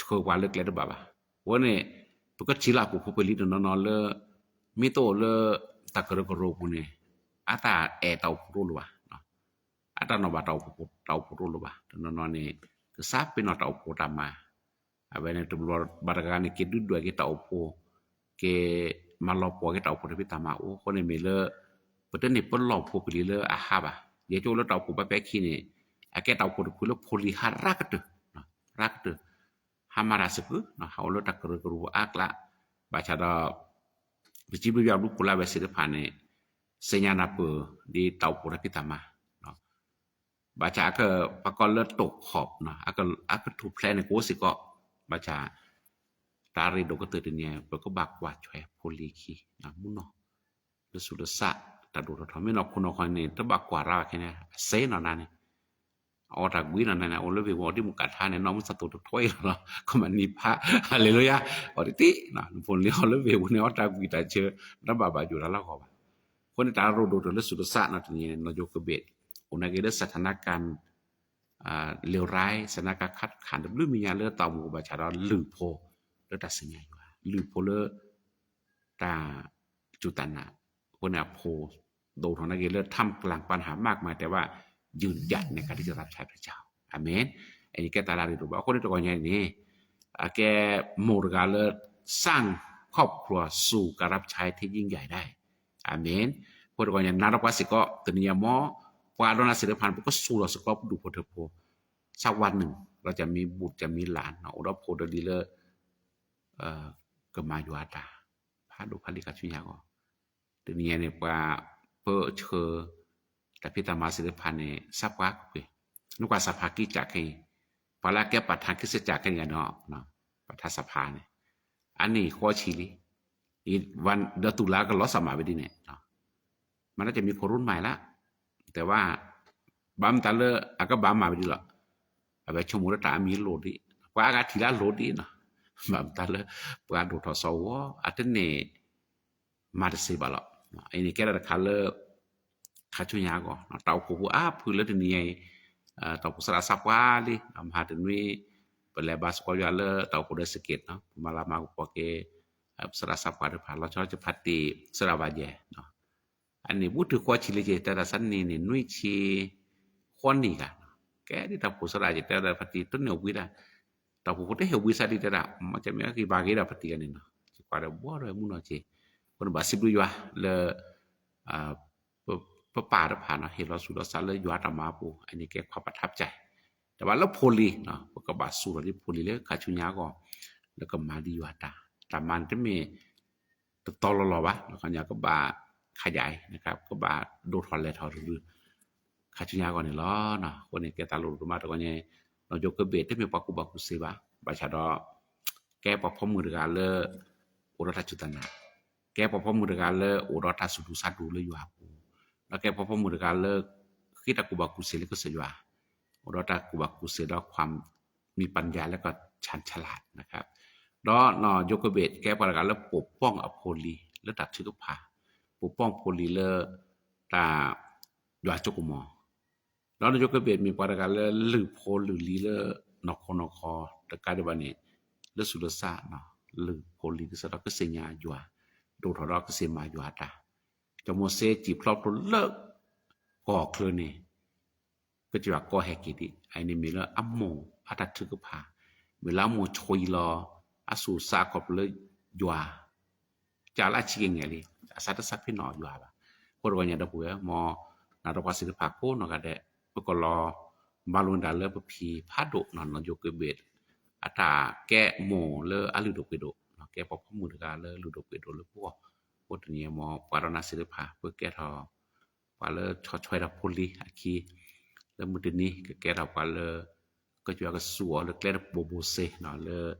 ဆှၢပှၤလၢကျဲတဘၣ်ဘၣ်. အဃိန့ၣ် ပကထံၣ်လၢအပူၤဖိပလံၤတနီၤနီၤလၢ မ့ၢ်တအိၣ်လၢ တၢ်ကရၢကရိအပူၤန့ၣ် အတၢ်အဲၣ်တၢ်အိၣ်ဖှိၣ်တအိၣ်လၢၤဘၣ်, အတၢ်နီၣ်ဘၣ်တၢ်အိၣ်ဖှိၣ်တအိၣ်လၢၤဘၣ်. တနီၤနီၤန့ၣ် က စးပ့ၤနီၣ်တၢ်အိၣ်ဖှိၣ်တၢ်မၤ, အဝဲန့ၣ်တဘျီဘၣ်တဂၤန့ၣ် က့ၤဒုၣ်ဒွဲၣ်က့ၤတၢ်အိၣ်ဖှိၣ်, က့ၤမၤလီၤပှီၢ်က့ၤတၢ်အိၣ်ဖှိၣ်တၢ်ဖံးတၢ်မၤအိၣ်အဃိန့ၣ်မ့ၢ်လၢ ပတန့ၢ်ပလီၢ်ဖိပလံၤလၢအဟးဘၣ်. ယဲကၠိလၢတၢ်အိၣ်ဖှိၣ်ဘၣ်ဖဲခံန့ၣ် အကဲတၢ်အိၣ်ဖှိၣ်တဖုလၢဖိလံၤဟးရၤကတၢၢ်, ရၤကတၢၢ်, ဟးမၤတၢ်စ့ၢ်ကီး, ဟးအိၣ်လၢတၢ်ကရၢကရိအါကျါ, ဘၣ်ဆၣ်ဒီး ပစံးဘျုးယွၤဘျုးဖှိၣ်လၢအဝဲသ့ၣ်တဖၣ်န့ၣ် သ့ၣ်ညါနၢ်ပၢၢ် ဒ်တၢ်အိၣ်ဖှိၣ်တၢ်ဖံးတၢ်မၤ ဘၣ်ဆၣ်အက ပှၤကိးလၢတိာ်ခီၣ်, အကထူၣ်ဖျဲးန့ၣ်ကအိၣ်စ့ၢ်ကီး, ဘၣ်ဆၣ် တၢ်ရ့ဒိၣ်ကတၢၢ်တနံၤ ပကဘၣ်ကွၢ်ထွဲဖိလံၤခံ, မုၢ်နီၢ်, လၢဆူးလၢစး, တၢ်ဒိၣ်ထီၣ်ထီ မ့ၢ်နီၢ်ခိနီၢ်ခီန့ၣ် တဘၣ်ကွၢ်ရၣ်ဘၣ်ခဲန့ၣ် အစ့နီၢ်နၤန့ၣ် အအီၣ်တၢ်ကွံနီၢ်နၤန့ၣ် အိၣ်လၢဝ့ၢ်ဝီၤဒ်မူကးထါန့ၣ် နီၢ်မုၢ်ဆါသိးတထွဲအံၤလီၤ, ကမၤနံၤဖး, ဟါလ့လူယါ, အီၤတံၢ်တံၢ်, နဖိလံၤအီၤလၢဝ့ၢ်ပူၤန့ၣ် အီၣ်တၢ်ကွံတၢ်ဆၢ, တဘၣ်ဘၣ်ယိၣ်တၢ်လၢအဂီၢ်ဘၣ်. အဃိန့ၣ် တၢ်ရ့ဒိၣ်ကတၢၢ်လၢဆူးလၢစးနီၢ်တနံၤန့ၣ် နီၢ်ယိၤကဘ့း, အိၣ်နာ်က့လၢ စถานการณ์ เลวร้าย สถานการณ์ ขัดขัน တဘျုးမံၤညါလၢတၢ်အိၣ်မူဘၣ်ဆၣ်ဒီးလုၢ်ဖိလၢတၢ်သ့ၣ်ညါယွၤ, လုၢ်ဖိလၢ တၢ်စူၢ်တၢ်နာ်, အဃိန့ၣ်အဖိ ဒိၣ်ထီၣ်နာ်က့လၢ ท่ามกลางปัญหามากมาย แต่ว่ายืนหยัดในการที่จะรับใช้พระเจ้า อาเมน. အန့ၣ်ကဲတၢ်လၢရ့ဒိၣ်ဘၣ်. အဃိန့ၣ်တဂီၢ်ညါအံၤန့ၣ် အကဲမိၢ်တဂၤလၢ สร้างครอบครัวสู่การรับใช้ที่ยิ่งใหญ่ได้ อาเมน. အဃိတဂီၢ်ညါ နၤဒီးပှၤစ့ၢ်ကီး တနံၤညါမ့ၢ် ပှၤဒီးနၤသ့ၣ်တဖၣ်န့ၣ် ပကစိာ်လီၤစ့ၢ်ကီးပဒူၣ်ဖိထၢဖိ สักวันหนึ่ง เราจะมีบุตรจะมีหลาน အိၣ်ဒီးဖိဒီးလံၤလၢ ကမၤယွၤအတၢ် ဖးဒိၣ်ဖးလံၤခါဆူညါအဂီၢ်, တနံၤညါန့ၣ် ပှၤ ပၢဆှၢ တၢ်ဖံးတၢ်မၤသ့ၣ်တဖၣ်န့ၣ် သးပှၢ်ကွ့ၢ်, နကွၢ် สภาคริสตจักร ခဲအံၤ, ပှၤလၢအကဲ ประธานคริสตจักร ခဲအံၤနီၤ, ပထါ สภา န့ၣ် အန့ၣ်ဃီဆံးလံ, ဒီးတုၤလၢအကလီၤစၢ်မၤဝဲဒ်န့ၣ် မ့ၢ်လၢ จะมีคนรุ่นใหม่ละ แต่ว่า ဘၣ်မတၤလၢအကဘၣ်မၤဝဲဒ်လီၤ, အဝဲဆိကမိၣ်လၢတၢ်အမံၤလိၤဒံး, ပှၤအဂၤထံၣ်လၢအလိၤဒံးနီၤ, ဘၣ်မတၤလၢ ပှၤဒိၣ်ထီၣ်စီၤဝီၤ အတန့ၢ် မၤတသ့ဘၣ်လီၤ. အန့ၣ်ကဲထီၣ်တခါလၢ ခါဆူညါအဂီၢ် တၢ်အိၣ်ဖှိၣ်ဖိအါဖုလၢတနံၤညါအံၤ တၢ်အိၣ်ဖှိၣ်သရၣ်သးပှၢ်လံ မဟါတနွံ ပလဲၤဘါသကိးယွၤလၢတၢ်အိၣ်ဖှိၣ်ဒီးစက့း ပမၤလၤမၤကပီၤက့ၤ သရၣ်သးပှၢ်တဖၣ် လီၤဆီလီၤဆီဖါတံၢ် သရၣ်ဘၣ်ယဲၢ် အန့ၣ်ဘူးတုၤဃီဆံးလံက့ၤ တဲဒၣ်သးနံၤန့ၣ် နွံဆံ ဃီနံၣ်ဂၤ ကဲဒ်တၢ်အိၣ်ဖှိၣ်သရၣ်ယတဲဒၣ်ဖါတံၢ် တန့ၢ်ဝံၤဒၣ် တၢ်အိၣ်ဖှိၣ်ဖိတဟဲဝံသးဒ်တဲဒၣ် မ့ၢ်ကမ့ၢ်က့ၤဘၣ်က့ၤဒၣ်ဖါတံၢ်ဂၤန့ၣ်နီၤ ကကွၢ်ဒီးဘှီဒီးမုၢ်နီၢ်က့ၤ အဃိန့ၣ်ဘၣ်စံးဘျုးယွၤလၢ ပပၢ်တဖၣ်နီၤ ဟ့ၣ်လီၤသူၣ်လီၤသးလၢယွၤတၢ်မၤအပူၤ အန့ၣ်ကဲခွါပထါပကၠဲး တဘၣ်လၢဖိလံၤ ပကဘၣ်သူၣ်ထီၣ်လံဖိလံၤလၢခါဆူညါအဂီၢ် လၢကမၤဒံးယွၤတၢ် တၢ်မၤန့ၣ်တမ့ၢ် တတီလီၤလီၤဘၣ် ခါညါကဘၣ်ခါယၤအံၤ ကဘၣ်ဒိၣ်ထီၣ်လဲၤထီၣ်ရုရု ခါဆူညါအဂီၢ်န့ၣ်လီၤ. အဃိန့ၣ် ကဲတၢ်လိၣ်ဒိၣ်မးတဂီၢ်ညါ နီၢ်ယိၤကဘ့ၣ်တမ့ၢ်ပှၤကူၣ်ဘၣ်ကူၣ်သ့ဘၣ် ဘၣ်ဆၣ်ဒီး ကဲပှၤဖီမုၢ်တဂၤလၢ အိၣ်ဒီးတၢ်စူၢ်တၢ်နာ် ကဲပှၤဖီမုၢ်တဂၤလၢအိၣ်ဒီးတၢ်သူၣ်ဒူသးဒူလၢယွၤအပူၤ ဒီးကဲပှၤဖီမုၢ်တဂၤလၢ ဃ့တၢ်ကူၣ်ဘၣ်ကူၣ်သ့လၢကစၢ်ယွၤ အိၣ်ဒီးတၢ်ကူၣ်ဘၣ်ကူၣ်သ့ဒီး ความมีปัญญา လၢက ชาญฉลาด นะครับ ဒီးနီၢ်ယိၤကဘ့ၣ်ကဲပှၤတဂၤလၢ ပူၣ်ပီၣ်အဖိလံၤ လၢတၢ်ထုကဖၣ် ပူၣ်ပီၣ်ဖိလံၤလၢ တၢ် ယွၤအစိကမီၤ ဒီးနီၢ်ယိၤကဘ့ၣ်မ့ၢ်ပှၤတဂၤလၢ လုၢ်ဖိလုၢ်လံၤလၢ နီၢ်ခိနီၢ်ခီ တကးဒံးဘၣ်န့ၣ် လၢဆူးလၢစး လုၢ်ဖိလုၢ်လံၤကစၢ်ဒီးကသ့ၣ်ညါယွၤ ဒိၣ်ထီၣ်ဒီးကသ့ၣ်မၤယွၤအတၢ် ကၠီၤမိၤၡ့စံၣ်ဖျိးဖျိလၢ ကီၢ်ချၢန့ၣ် ကစၢ်ယွၤကိးဟဲက့ၤဒံး အအံၤန့ၣ်မ့ၢ်လၢအမိၢ်အတၢ်ထုကဖၣ် မ့ၢ်လၢအမိၢ်ဆွံလီၤ အသူၣ်စးခီဖျိလၢယွၤ ကလၢအဆံးက့ၤငဲၤလံ အသးတသးပ့ၤနီၣ်ယွၤဘၣ်. အဃိတဂီၢ်ညါဒီပုၢ်ဝဲၢ် မ်နၤဒီးပှၤသ့ၣ်တဖၣ်ကိးနီၢ်ဂၤဒဲး ပကလီၤ ဘၣ်လိာ်န့ၢ်တၢ်လၢပဖံဖးဒိၣ် နီၢ်ယိၤကဘ့ၣ် အတၢ်ကဲမိၢ်လၢအလုၢ်ဒိၣ်ပှ့ၤဒိၣ် ကဲပှၤဖီမုၢ်တဂၤလၢလုၢ်ဒိၣ်ပှ့ၤဒိၣ်လၢပဂီၢ် အဃိတနံၤအံၤ မ်ပှၤဒီးနၤသ့ၣ်တဖၣ် ပကဲထီၣ် ပှၤလၢဆီၣ်ထွဲဒီးဖိလံၤအခံ လၢမုၢ်တနံၤ ကကဲထီၣ်ပှၤလၢ ကစၢ်ယွၤကစူၢ်အီၤလၢကျဲတဘိဘိစ့ လၢ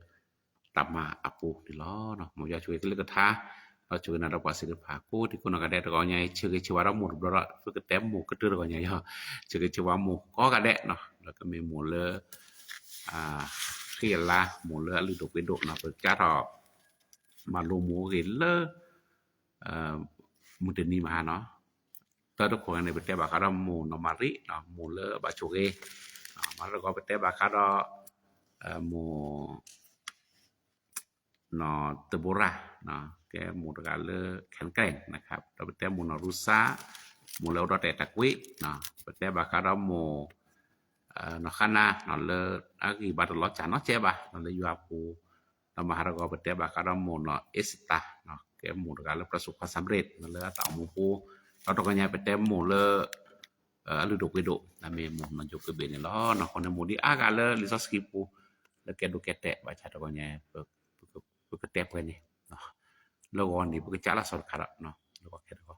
တၢ်မၤအပူၤန့ၣ်လီၤ. မ်ယွၤဆိၣ်ဂ့ၤကလုၢ်ကထါ ဒီးဆိၣ်ဂ့ၤနၤဒီးပှၤသ့ၣ်တဖၣ် ကိးဒံကိးနီၢ်ဂၤဒဲးတဂီၢ်ညါအံၤ ဆၢဂ့ၤဆၢဝါဒီးမိၢ်တဘျီဒီး သုကတဲမိၢ်ကတၢၢ်တဂီၢ်ညါအံၤ ဆၢဂ့ၤဆၢဝါမိၢ်ကိးဂၤဒဲး ဒီးကမ့ၢ်မိၢ်လၢ ဃံအလါ မိၢ်လၢအလုၢ်ဒိၣ်ပှ့ၤဒိၣ်နီၤ ပကစးထီၣ် မၤလိမိၢ်ဂ့ၤလၢ မုၢ်တနံၤမဟါနီၤ တၢ်တခိၣ်န့ၣ် ပတဲဘၣ်ဃးဒီးမိၢ်နီၢ်မၤရံ မိၢ်လၢဘၣ်ဆိၣ်ဂ့ၤ မၤတဂီၤ ပတဲဘၣ်ဃးဒီး မိၢ် နီၢ်တဘိရၤ ကဲမိၢ်တဂၤလၢ แข็งแกร่ง นะครับ ဒီးပတဲမိၢ်နီၢ်ရူစါ မိၢ်လၢအိၣ်ဒီးတၢ်အဲၣ်တၢ်ကွံ ပတဲဘၣ်ဃးဒီးမိၢ် နီၢ်ဃါနၤ လၢအဂံၢ်ဘါတလီၤစၢ်နီတစဲးဘၣ် လၢယွၤအပူၤ, ဒီးမဟါတဂီၤ ပတဲဘၣ်ဃးဒီးမိၢ်နီၢ်အ့စတၢ် ကဲမိၢ်တဂၤလၢ ประสบความสำเร็จ လၢအတၢ်အိၣ်မူပူၤ, ဒီးတဂီၤညါပတဲမိၢ်လၢ အလုၢ်ဒိၣ်ပှ့ၤဒိၣ် မ့ၢ်မိၢ်နီၢ်ယိၤကဘ့ၣ်န့ၣ်လီၤ. အဃိန့ၣ်မိၢ်ဒ်အါဂၤလၢလံာ်စီဆှံပူၤ လၢကဲဒိၣ်ကဲတဲာ် ဘၣ်ဆၣ်တဂီၤညါ ပကတဲပှဲၤန့ၣ် လၢဂီၤန့ၣ် ပကစးလၢစီၤတခါဒီး လၢဂီၤခဲတဂီၤ,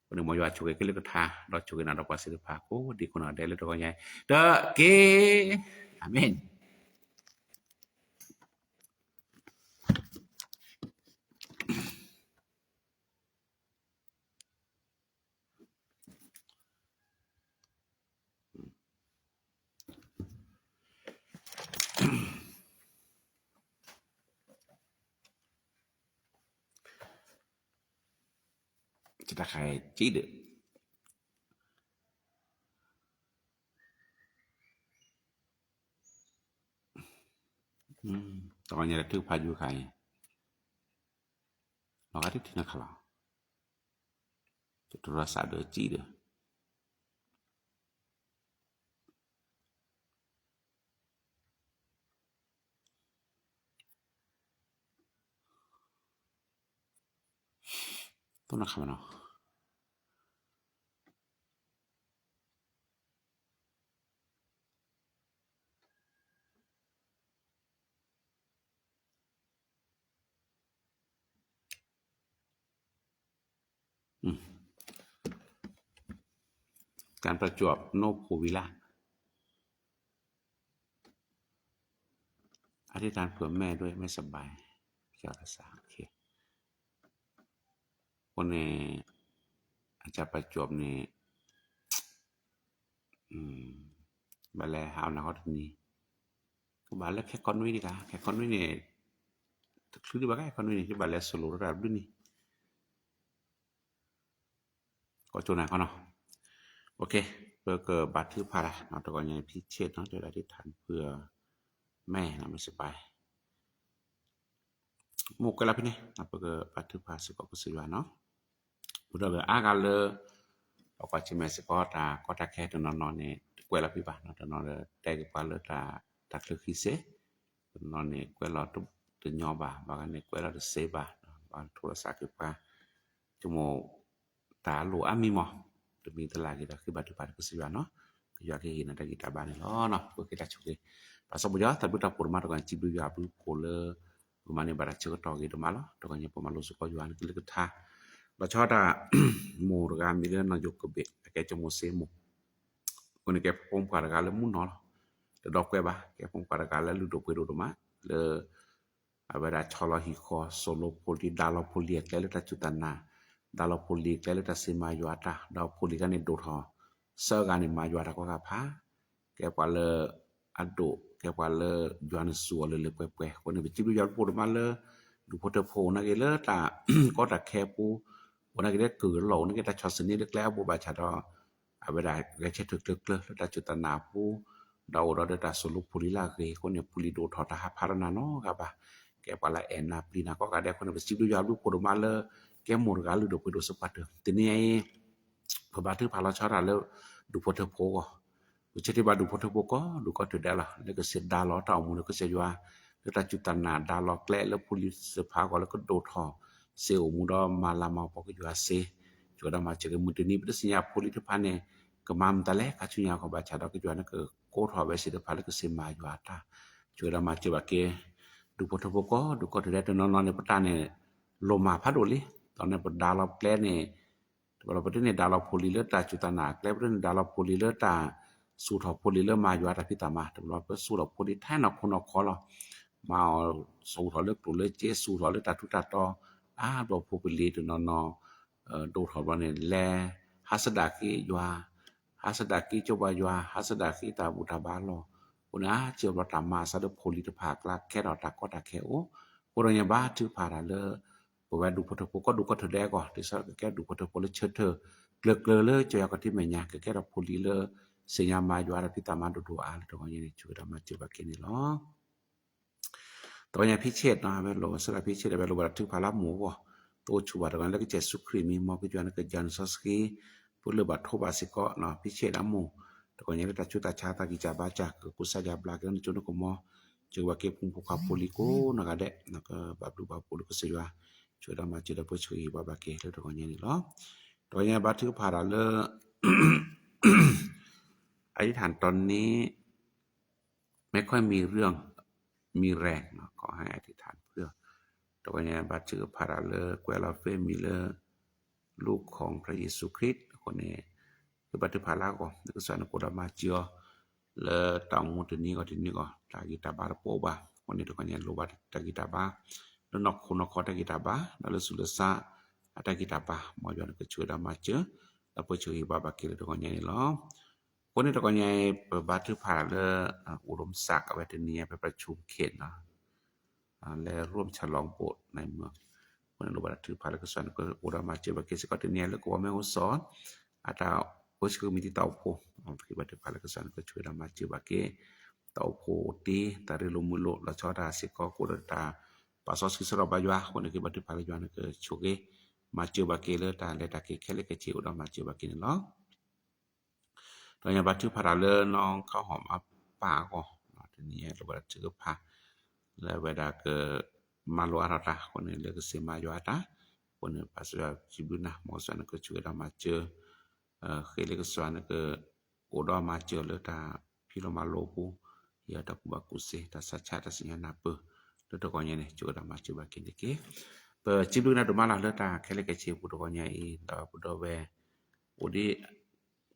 အဃိန့ၣ်မ်ယွၤဆိၣ်ဂ့ၤက့ၤလၢကထါ ဒီးဆိၣ်ဂ့ၤနၤဒီးပှၤသ့ၣ်တဖၣ် ကိးဒံကိးနီၢ်ဒဲးလၢတဂီၤညါ တက့ၢ်. အၤမ့ၣ်. တၢ်ခါကံဒၢး တဂီၤညါတၢ်ထုကဖၣ်ယူၤခါအံၤ လီၤဂာ်တထံၣ်နီၢ်ခါလီၤ, တရၢစးဒၢးကံဒၢး တိၢ်နီၢ်ခါမနီၤ การประจวบโนโพวิลา อธิษฐานเผื่อแม่ด้วย ไม่สบาย เกี่ยวกับสา โอเค အဃိန့ၣ် อาจารย์ประจวบန့ၣ် ဘၣ်လဲၤဟးအီၣ်နၤခီတနံၤ ကဘၣ်လၢခဲခီနွံတဂၤ ခဲခီနွံန့ၣ် တချုးဒံးဘၣ်ခဲခီနွံန့ၣ် ကဘၣ်လဲၤ solo တၢ်ဘျုးနံၤ ကီၢ်ကၠိနၤခီနီၤ โอเค ပကဘါထုကဖၣ်တၢ် တဂီၤညါ พิเชษ နီၤ တဲဒၣ် อธิษฐานเผื่อแม่นะ ไม่สบาย မိၢ်ကွဲးလီၤဖဲန့ၣ် ပကဘါထုကဖၣ်စ့ၢ်ကီးကစၢ်ယွၤနီၤ ပဒီပုၢ်ဝဲၢ်အါဂၤလၢ ပကွၢ်ဆၢၣ်မဲာ်စ့ၢ်ကီးတၢ်ကီတၢ်ခဲတနီၤနီၤန့ၣ် တကွဲးလီၤဖဲဘၣ်နီၤ တနီၤဒီးတဲက့ၤပှၤလၢတၢ်ချၢဃံစ့ တနီၤန့ၣ်ကွဲးလီၤတညီဘၣ် ဘၣ်ဂၤန့ၣ်ကွဲးလီၤတစ့ဘၣ် ဘၣ်ထိးလီၤစးက့ၤပှၤ ဆိကမိၣ် တၢ်လိၣ်အါမံၤမး တမံၤတလၢ်က့ၤဒီးဃ့ဘါထုကဖၣ်ကစၢ်ယွၤနီၤ ကယွၤကဟ့ၣ်နၤတၢ်ဂံၢ်တၢ်ဘါန့ၣ်လီၤ ပကဟ့ၣ်တၢ်ဆိၣ်ဂ့ၤ ပၢ်စီၤပီၤယွၤ တၢ်ဘျုးတၢ်ဖှိၣ်ဒိၣ်မး တဂီၤစံးဘျုးယွၤအဘျုးဖှိၣ်လၢ ပမၤန့ၢ်ဘၣ်တၢ်ဆၢကတီၢ်ဂ့ၤဒိၣ်မးလီၤ တဂီၤညါပမၤလိစ့ၢ်ကီးယွၤနကလုၢ်ကထါ လီၤဆီဒၣ်တၢ် မိၢ်တဂၤမံၤလၢနီၢ်ယိၤကဘ့ၣ် အကဲကၠိမိၤစ့မိၢ် အဃိန့ၣ်ကဲဖိမုၣ်ခွါတဂၤလၢမုၢ်နီၤလီၤ တဒီးကွဲးဘၣ် ကဲဖိမုၣ်ခွါတဂၤလၢလုၢ်ဒိၣ်ပှ့ၤဒိၣ်ဒိၣ်မး လၢ အဝဲဒၣ်ဆီလီၤဟံၣ်ဃီ စိာ်လိဖိလံၤ ဒါလီၤဖိလံၤအကျဲလၢတၢ်စူၢ်တၢ်နာ် ဒါလီၤဖိလံၤအကျဲလၢတၢ်စံးမၤယွၤတၢ် ဒီးဖိလံၤခါန့ၣ်ဒိၣ်ထီၣ် သၢဂၤန့ၣ်မၤယွၤတၢ်ကိးဂၤဖး ကဲပှၤလၢ အဒိၣ် ကဲပှၤလၢ ယွၤန့ၣ်စူၢ်အီၤလၢလၢပှဲၤပှဲၤ အဃိန့ၣ် ပစံးဘျုးယွၤဘျုးဖှိၣ်ဒိၣ်မးလၢ ဒူၣ်ဖိထၢဖိအိၣ်နာ်က့ၤလၢတၢ် ကီတၢ်ခဲအပူၤ အိၣ်နာ်က့ၤလၢကုၢ်လီၢ် အိၣ်နာ်က့ၤတၢ်ဆီၣ်ဆံးန့ၢ်လၢကျဲအဘိဘၣ်ဆၣ်ဒီး အဝဲဒၣ်ဂဲၤဆၢထၢၣ်ကျၢၤကျၢၤလၢတၢ်စူၢ်တၢ်နာ်အပူၤ ဒီးအိၣ်ဒီးတၢ်စိာ်လိဖိလံၤလၢအဂ့ၤအဃိန့ၣ် ဖိလံၤဒိၣ်ထီၣ်တဟးဖးဒီးနၤနီတဂၤဘၣ် ကဲပှၤလၢအဲၣ်နၤပျံၤနၤကိးဂၤဒဲးအဃိန့ၣ် ပစံးဘျုးယွၤဘျုးဖှိၣ်ဒိၣ်မးလၢ ကဲမိၢ်တဂၤလုၢ်ဒိၣ်ပှ့ၤဒိၣ်စ့ၢ်ကီးတၢ် တနံၤအံၤ ပဘါထုကဖၣ်လီၤဆီဒၣ်တၢ်လၢ ဒူၣ်ဖိထၢဖိအဂီၢ် ပဆၢထံၣ်ဘၣ်ဒူၣ်ဖိထၢဖိကိးဒူၣ်ကိးတၢ်ဒဲးလီၤ လၢကစံးဒါလီၤတၢ်အိၣ်မူလၢကစၢ်ယွၤ လၢတၢ်စူၢ်တၢ်နာ်ဒါလီၤကျဲလၢဖိလံၤသ့ၣ်တဖၣ်အဂီၢ်လၢကဒိၣ်ထီၣ် စ့အိၣ်မူဒီးမၤလၤမၤကပီၤကစၢ်ယွၤစ့ ဆိၣ်ဂ့ၤဒီးမၤစၢၤက့ၤမုၢ်တနံၤ ပတသ့ၣ်ညါဖိလံၤတဖၣ်န့ၣ် ကမၤမတၤလဲၣ် ခါဆူညါအဂီၢ်ဘၣ်ဆၣ်ဒီးကစၢ်ယွၤန့ၣ် ကကိးထီၣ်ဝဲသ့ၣ်တဖၣ်လၢကစံးမၤယွၤတၢ် ဆိၣ်ဂ့ၤဒီးမၤစၢၤဘၣ်က့ၤ ဒူၣ်ဖိထၢဖိကိးဒူၣ်ကိးတၢ်ဒဲး တနီၤနီၤန့ၣ် ပတၢ်န့ၣ် လိၣ်မၤဖးဒိၣ်လံ ဒီးန့ၣ်ပဒါလီၤကျဲန့ၣ် တဘျီပတန့ၣ်ဒါလီၤဖိလံၤလၢတၢ်စူၢ်တၢ်နာ်အကျဲ ပတန့ၣ်ဒါလီၤဖိလံၤလၢတၢ် ဆူၣ်ထီၣ်ဖိလံၤလၢမၤယွၤတၢ်ဖံးတၢ်မၤ တဘျီပဆူၣ်ထီၣ်ဖိလံၤထဲနီၢ်ခိနီၢ်ခီလီၤ မၤအီၤဆူၣ်ထီၣ်လၢကျိၣ်လၢစ့ ဆူၣ်ထီၣ်လၢတၢ်ထူးတၢ်တီၤ အါဘျီဖိပလံၤတနီၤနီၤ ဒိၣ်ထီၣ်ဘျီန့ၣ် လဲၤ ဟးစဒၣ်က့ၤယွၤ ဟးစဒၣ်က့ၤကၠိဘါယွၤ ဟးစဒၣ်က့ၤတၢ်ဘူၣ်တၢ်ဘါလီၤ အဃိန့ၣ် အါစၢၤဘျီတၢ်မၤအသးလၢဖိလံၤတဖၣ်အကျါခဲဒီးတၢ်ကီတၢ်ခဲအိၣ် အဃိဒီးယဘါထုကဖၣ်တၢ်လၢ ပဝဲဒူၣ်ဖိထၢဖိကိးဒူၣ်ကိးတၢ်ဒဲးအဂီၢ် ဒ်သိးကကဲဒူၣ်ဖိထၢဖိလၢဆၢထၢၣ် ကျၢၤကျၢၤလၢကစၢ်ယွၤကီၢ်ထံမဲာ်ညါ ကကဲထီၣ်ဖိလံၤလၢ သ့ၣ်ညါမၤယွၤတၢ်ဖံးတၢ်မၤဒိၣ်ဒိၣ်အါလၢတဂီၤညါန့ၣ် ဆိၣ်ဂ့ၤဒီးမၤစၢၤဘၣ်က့ၤန့ၣ်လီၤ. တဂီၤညါဖံဆ့ၣ်နီၤ အဝဲလိၣ်ဘၣ်စ့ၢ်ကီးဖံဆ့ၣ်ဒီး အဝဲလိၣ်ဘၣ်တၢ်ထုကဖၣ်လၢအမိၢ်အဂီၢ် တအိၣ်ဆူၣ်ဘၣ်တဂီၤလၢကစၢ်ယ့ၣ်ၡူးခရံာ်မံၤ မ်ကစၢ်ယွၤန့ၣ်ကယၤနုာ်စီဆှံ ပလၢၢ်ဘၣ်ထိးဘၣ်စ့ၢ်ကီး ဖံဆ့ၣ်ဒီးအမိၢ် တကီၢ်ညါလၢတၢ်ဆူးတၢ်ဆါတၢ်ဂံၢ်တၢ်ဘါစၢ် ကကူစါယၤဘျါက့ၤလၢနကၠိနကမီၤ, စၢၤဘၣ်က့ၤဖိမုၣ်ဖိခွါဖိလံၤကိးနီၢ်ဂၤဒဲး, ကဘၣ်ဘျုးဘၣ်ဖှိၣ်လၢကစၢ်ယွၤ, ဆၢဒီးမၤစၢၤဒီးပၢဆှၢဂံၢ်ဘါဘၣ်က့ၤလၢတကီၢ်ညါန့ၣ်လီၤ. တကီၢ်ညါဘါထုကဖၣ်ဒီးလၢ အသံၣ်ထၣ်တီန့ၣ် မ့ၢ်ခွဲမံၤရၢၢ်မံၤရဲၣ်, ခီဟဲအသံၣ်ထၣ်ဖုၣ်, တကီၢ်ညါဘါထုကဖၣ်ဒီးလၢကွဲးလီၤဖဲမံၤလၢ လူၢ်ခိၣ်ဖျဲးယ့ၣ်ၡူးခရံာ်အဃိန့ၣ်, ကဘါထုကဖၣ်လၢအဂီၢ် လၢကစၢ်နကအိၣ်ဒီးမၤစၢၤအီၤ လၢတၢ်အိၣ်မူတနံၤဂီၢ်တနံၤဂီၢ် တၢ်ဂံၢ်တၢ်ဘါတပိၣ်ဘၣ်အဃိန့ၣ် တကီၢ်ညါလိၣ်ဘၣ်တၢ်ဂံၢ်တၢ်ဘါ, လၢနီၢ်ခိနီၢ်ခီတၢ်ဂံၢ်တၢ်ဘါ, ဒီးလၢသူၣ်လၢသးအတၢ်ဂံၢ်တၢ်ဘါ, မ်ယွၤနကဆိၣ်ဂ့ၤဒီးမၤစၢၤ, ဒီးပၢဆှၢဂံၢ်ဘါဘၣ်က့ၤလၢတကီၢ်ညါန့ၣ်လီၤ. အဃိန့ၣ်တကီၢ်ညါအံၤ ပဘါထုကဖၣ်လၢ အိၣ်ဒိးမစးကဝဲတနံၤအံၤ ပပှၤဆူၣ်ခ့ၣ်နီၤ လဲၤရိၣ်မဆၢလီၤဘိးနမုၢ်, အဃိန့ၣ်လိၣ်ဘၣ်တၢ်ထုကဖၣ်လၢကစၢ်နကအိၣ်ဒီးမၤစၢၤဘၣ်က့ၤစ့ၢ်ကီးတနံၤအံၤလၢကဝီၤမ့ၢ်အိၣ်စီၤ, အတၢ်အိၣ်ဆၢမံၤတံာ်တာ်အိၣ်ဖှိၣ်, ပကဘါထုကဖၣ်လၢကစၢ်နကဆိၣ်ဂ့ၤဒီးမၤစၢၤဘၣ်က့ၤ, တၢ်အိၣ်ဖှိၣ်အိၣ်တ့ တၢ်ရ့လိာ်မုာ်လိာ် လီၤဆီတၢ်စ့ၢ်ကီး ကအိၣ်ဒီးတၢ်ပာ်စီဆှံစရီဘါယွၤအဃိန့ၣ် ကဘါထုကဖၣ်လၢယွၤနကဆိၣ်ဂ့ၤ မၤစၢၤဘၣ်က့ၤလၢတၢ်လဲၤတၢ်က့ၤခဲလၢာ်ခဲဆ့အိၣ်ဒီးမၤစၢၤဘၣ်က့ၤန့ၣ်လီၤ. တကီၢ်ညါဘါထုကဖၣ်တၢ်လၢနီၢ်ခီၣ်ဟီၣ်မးပၢ်အဂီၢ်, တနံၤအံၤလိၣ်ဘၣ်တၢ်ထုကဖၣ် လၢအဝဲဒၣ်က မၤလိအါထီၣ်တၢ်အဃိန့ၣ် လၢကစံးမၤယွၤအတၢ်အဃိန့ၣ် ပစံးဘျုးနၤ မ်ကစၢ်နကဆိၣ်ဂ့ၤဒီးမၤစၢၤ, ဃ့လၢကစၢ်နက အိၣ်ဒီးမၤစၢၤလၢတၢ်ဖံးလိာ်မၤလိအပူၤ, ယတၢ်ကူၣ်ဘၣ်ကူၣ်သ့ တၢ်ဆါဆါ တၢ်စံၣ်ညီၣ်နၢ်ပၢၢ် လၢတကီၢ်ညါန့ၣ် ဆိၣ်ဂ့ၤဒီးမၤစၢၤဘၣ်က့ၤန့ၣ်တက့ၢ်. ပစံးဘျုးနၤဒိၣ်မးလီၤလၢတၢ်ခဲလၢာ်ခဲဆ့အပူၤတကီၢ်ညါအံၤ ဒီးပဒီပုၢ်ဝဲၢ် အိၣ်ဒံး ကဒီး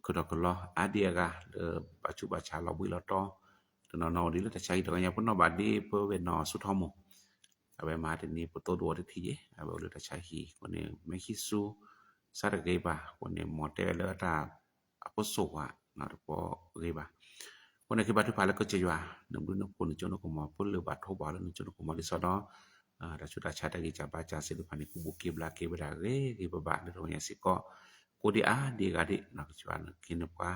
ကလီအါဒံးအဂၤ လၢဘၣ်ဆူးဘၣ်ဆါလီၤဘှံးလီၤတီၤ, တနီၤနီၤအိၣ်ဒံးလၢတၢ်ဆါဟံၣ်တကီၢ်ညါ ပနီၣ်ဘၣ်ဒ်ပဝဲၢ်နီၢ်အစိထီမိၢ်, အဝဲမဟါတနံၤ ပသိၣ်ဒိအီၤတထံၣ်ယဲ အဝဲအိၣ်လၢတၢ်ဆါဟံၣ်အဃိန့ၣ် မ့ၢ်ဟံးဆူ စါတဂ့ၤဘၣ်အဃိန့ၣ် မ်တဲဝဲလၢတၢ် အဖိစိၣ်ဝဲ တပီဂ့ၤဘၣ်. အဃိန့ၣ် ကဘါထုကဖၣ်လၢကစၢ်ယွၤ နဘျုးနဖှိၣ်နကၠိနကမီၤ ပလၢဘၣ်ထိၣ်ဘၣ်လၢနကၠိနကမီၤဒ်သိးဒီး တၢ်ဆူးတၢ်ဆါတၢ်ဂံၢ်တၢ်ဘါစၢ်သ့ၣ်တဖၣ်န့ၣ် ကဘူးက့ၤဘျါက့ၤဝဲဒၣ်ဂ့ၤဂ့ၤဘၣ်ဘၣ်လၢတကီၢ်ညါစ့ၢ်ကီး, ကိးဒံးအါဒံးအဂၤဒံး ကစၢ်ယွၤနခ့နပှၤ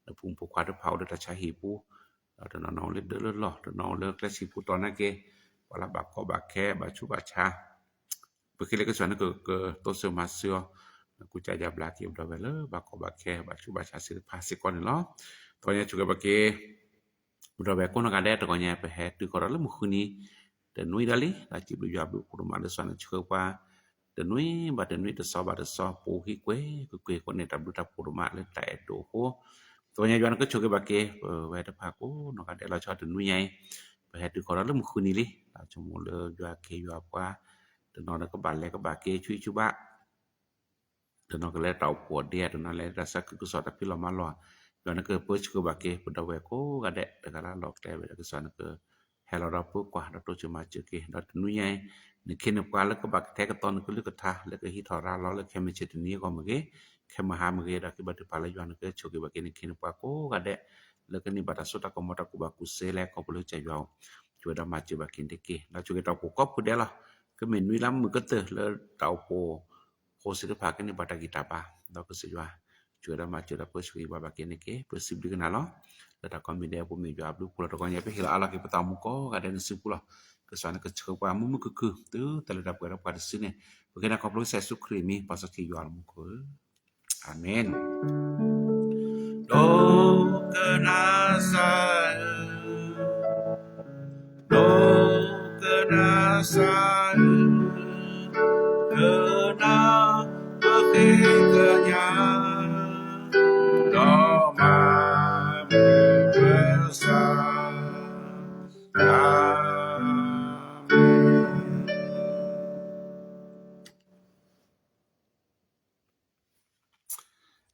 နဖိမုၣ်ဖိခွါတဖၣ်အိၣ်လၢတၢ်ဆါဟံၣ်ပူၤ ဒီးတနီၤနီၤအိၣ်လၢဒၢလၢလီၢ် တနီၤအိၣ်လၢကျဲဆံးပူၤတီၤနာ်က့ ပှၤလၢဘၣ်ကီဘၣ်ခဲ ဘၣ်ဆူးဘၣ်ဆါ ပဃ့လၢကစၢ်ယွၤနကကတိၤဆၢမၤစၢၤအီၤ, နကူစါယါဘျါက့ၤပဒီပုၢ်ဝဲၢ်လၢဘၣ်ကီဘၣ်ခဲ ဘၣ်ဆူးဘၣ်ဆါသ့ၣ်တဖၣ်စ့ၢ်ကီးန့ၣ်လီၤ. တကီၢ်ညါဆိၣ်ဂ့ၤဘၣ်က့ၤ ပဒီပုၢ်ဝဲၢ်ကိးနီၢ်ဂၤဒဲး တကီၢ်ညါ ပဟဲတုၤဃီၤဒီးလၢမုၢ်ဃုနံၤ တနွံဒီးလံ ဒီးစံးဘျုးယွၤဘျုးဖှိၣ်ဒိၣ်မးလၢကစၢ်နဆှၢပှၤ တနွံဘၣ်တနွံတစီၤဘၣ်တစီၤ ပူၤဟံးကွ့ၢ်ကွ့ၢ်ကွ့ၢ်အဃိန့ၣ် တၢ်ဘျုးတၢ်ဖှိၣ်ဒိၣ်မးလၢတၢ်အဲၣ်ဒိၣ်အဃိ တကီၢ်ညါယွၤနကဆိၣ်ဂ့ၤဘၣ်က့ၤ ပဝဲတဖၣ်ကိးနီၢ်ဂၤဒဲးလီၤဆီတနွံညါအံၤ ပဟဲတုၤဃီၤဒီးလၢမုၢ်ဃုနံၤလံ ဒီးဆိကမိၣ်လၢယွၤခ့ယွၤပှၤ တနီၤဒီးကဘၣ်လဲၤကဘၣ်က့ၤဆူဟံၣ်ဆူဘး တနီၤကလဲၤတၢ်အိၣ်ဖှိၣ်ဒ့ တနီၤလဲၤတၢ်ဆါခုကစီၣ်တၢ်ဖံးလီၤမၤလီၤ, ယွၤနကပၢဆှၢဘၣ်က့ၤ ပဒီပုၢ်ဝဲၢ်ကိးဂၤဒဲး တဂၤလၢ်လီၢ်ကျဲဝဲဒီးကစၢ်နက ဟဲလီၤဒီးပၢကွၢ်ဒီးတိစၢၤမၤစၢၤက့ၤ ဒီးတနွံညါအံၤ နခ့နပှၤလၢကဘၣ်ကတဲာ်ကတီၤနကလုၢ်ကထါ လၢကဟံးထီၣ်ရၤလီၤလၢခဲမုၢ်ဆ့ၣ်တနံၤအဂီၢ်မ့ၢ်ဂ့ၤ, ခဲမုၢ်ဟါမ့ၢ်ဂ့ၤ ဒီးကဘါထုကဖၣ်လၢယွၤနကဆိၣ်ဂ့ၤဘၣ်က့ၤနခ့နပှၤကိးဂၤဒဲး လၢကန့ၢ်ဘၣ်တၢ်စိတၢ်ကမီၤတၢ်ကူၣ်ဘၣ်ကူၣ်သ့လၢကီၢ်ပူၤလၢကစၢ်ယွၤအအိၣ်, ဆိၣ်ဂ့ၤဒီးမၤစၢၤဘၣ်က့ၤန့ၣ်တက့ၢ်. ဒီးဆိၣ်ဂ့ၤတၢ်အိၣ်ဖှိၣ်ကိးဖုဒဲးလီၤ. ကမ့ၢ်နွံလါမုၢ်ကတၢၢ်လၢတၢ်အိၣ်ဖှိၣ် ဖိသ့ၣ်တဖၣ်ကန့ၢ်ဘၣ်တၢ်ဂံၢ်တၢ်ဘါ, ဒီးကစၢ်ယွၤ ဆိၣ်ဂ့ၤဒီးမၤစၢၤဒီးပၢဆှၢဂံၢ်ဘါဘၣ်က့ၤန့ၣ်တက့ၢ်. ပစံးဘျုးကနၤလီၤ. လၢတၢ်ကိးမံၤဒဲးအပူၤမ့ၢ်ယွၤအဘျုးအဖှိၣ်လီၤ. တကီၢ်ညါပဟ့ၣ်လီၤအါလီၤက့ၤပသးမူကိးဂၤဒဲးန့ၣ်စုပူၤလီၤ. ကစၢ်နကဆှၢပှၤမုာ်မုာ်ခုၣ်ခုၣ် တုၤတၢ်လၢတၢ်ပှဲၤဒီးပှၤတစုန့ၣ် ပဃ့နၤခီဖျိကစၢ်ယ့ၣ်ၡူးခရံာ်အမံၤ ပှၤစီဆှံယွၤလၢမူခိၣ်ဧၢ, အၤမ့ၣ်. ဒိကနၣ်စၢ်ဧၢ, ဒိကနၣ်စၢ်ဧၢ, ကနၣ်ပဃ့ကညး, ဒီးမၤမုာ်ပသး,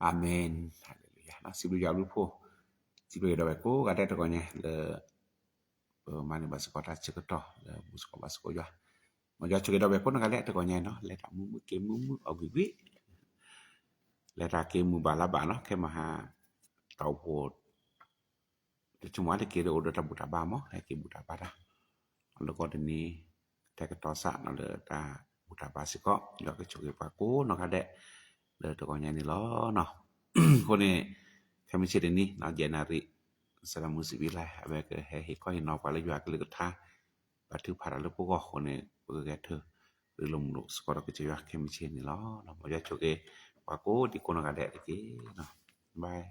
အၤမ့ၣ်. အၤမ့ၣ်, ဟါလ့လူယၤ, စံးဘျုးယွၤအဘျုးအဖှိၣ်, စံးဘျုးယွၤဒီပုၢ်ဝဲၢ်ကိးဂၤဒဲးတကီၢ်ညါလၢ ပမၤန့ၢ်ဘၣ်စ့ၢ်ကီးတၢ်ဆၢကတီၢ်လၢဘူၣ်စ့ၢ်ကီးဘါစ့ၢ်ကီးယွၤ, မ်ယွၤဆိၣ်ဂ့ၤဒီပုၢ်ဝဲၢ်ကိးနီၢ်ဂၤဒဲးတကီၢ်ညါနီၤ, လဲၤတၢ်မုာ်မုာ်က့ၤမုာ်မုာ်အီၣ်ကွံာ်ကွံာ်, လဲၤတၢ်က့ၤမုာ်ဘၣ်လါဘၣ်နီၤ, ခဲမုၢ်ဟါ တၢ်အိၣ်ဖှိၣ် တဆိကမိၣ်အါတက့ၢ်လၢအိၣ်ဒီးတၢ်ဘူၣ်တၢ်ဘါမး, ဟဲက့ၤဘူၣ်တၢ်ဘါတၢ်, လၢကီၢ်တနံၤ ကတဲာ်ကတီၤစးနီၤလၢတၢ်ဘူၣ်တၢ်ဘါစ့ၢ်ကီး, ယွၤကဆိၣ်ဂ့ၤပှၤကိးနီၢ်ဂၤဒဲး လၢတကီၢ်ညါန့ၣ်လီၤ. အဃိန့ၣ် ခဲမုၢ်ဆ့ၣ်တနံၤ ယဲၢ်နၣ်ရံၣ် စဲးလီၤမုၢ်စံးဘံလၢ အဝဲကဟဲဟ့ၣ်ခီဟ့ၣ်နီၤပှၤလၢယွၤကလုၢ်ကထါ ဘါထုကဖၣ်တၢ်လၢပဂီၢ်အဃိန့ၣ် ပကဂဲၤထၢၣ် ရ့လိာ်မုာ်လိာ်စ့ၢ်ကီးဒီးကစၢ်ယွၤခဲမုၢ်ဆ့ၣ်န့ၣ်လီၤ. မ်ယွၤဆိၣ်ဂ့ၤပှၤကိးဒံးကိးနီၢ်ဂၤဒဲးတက့ၢ်. ဘၣ်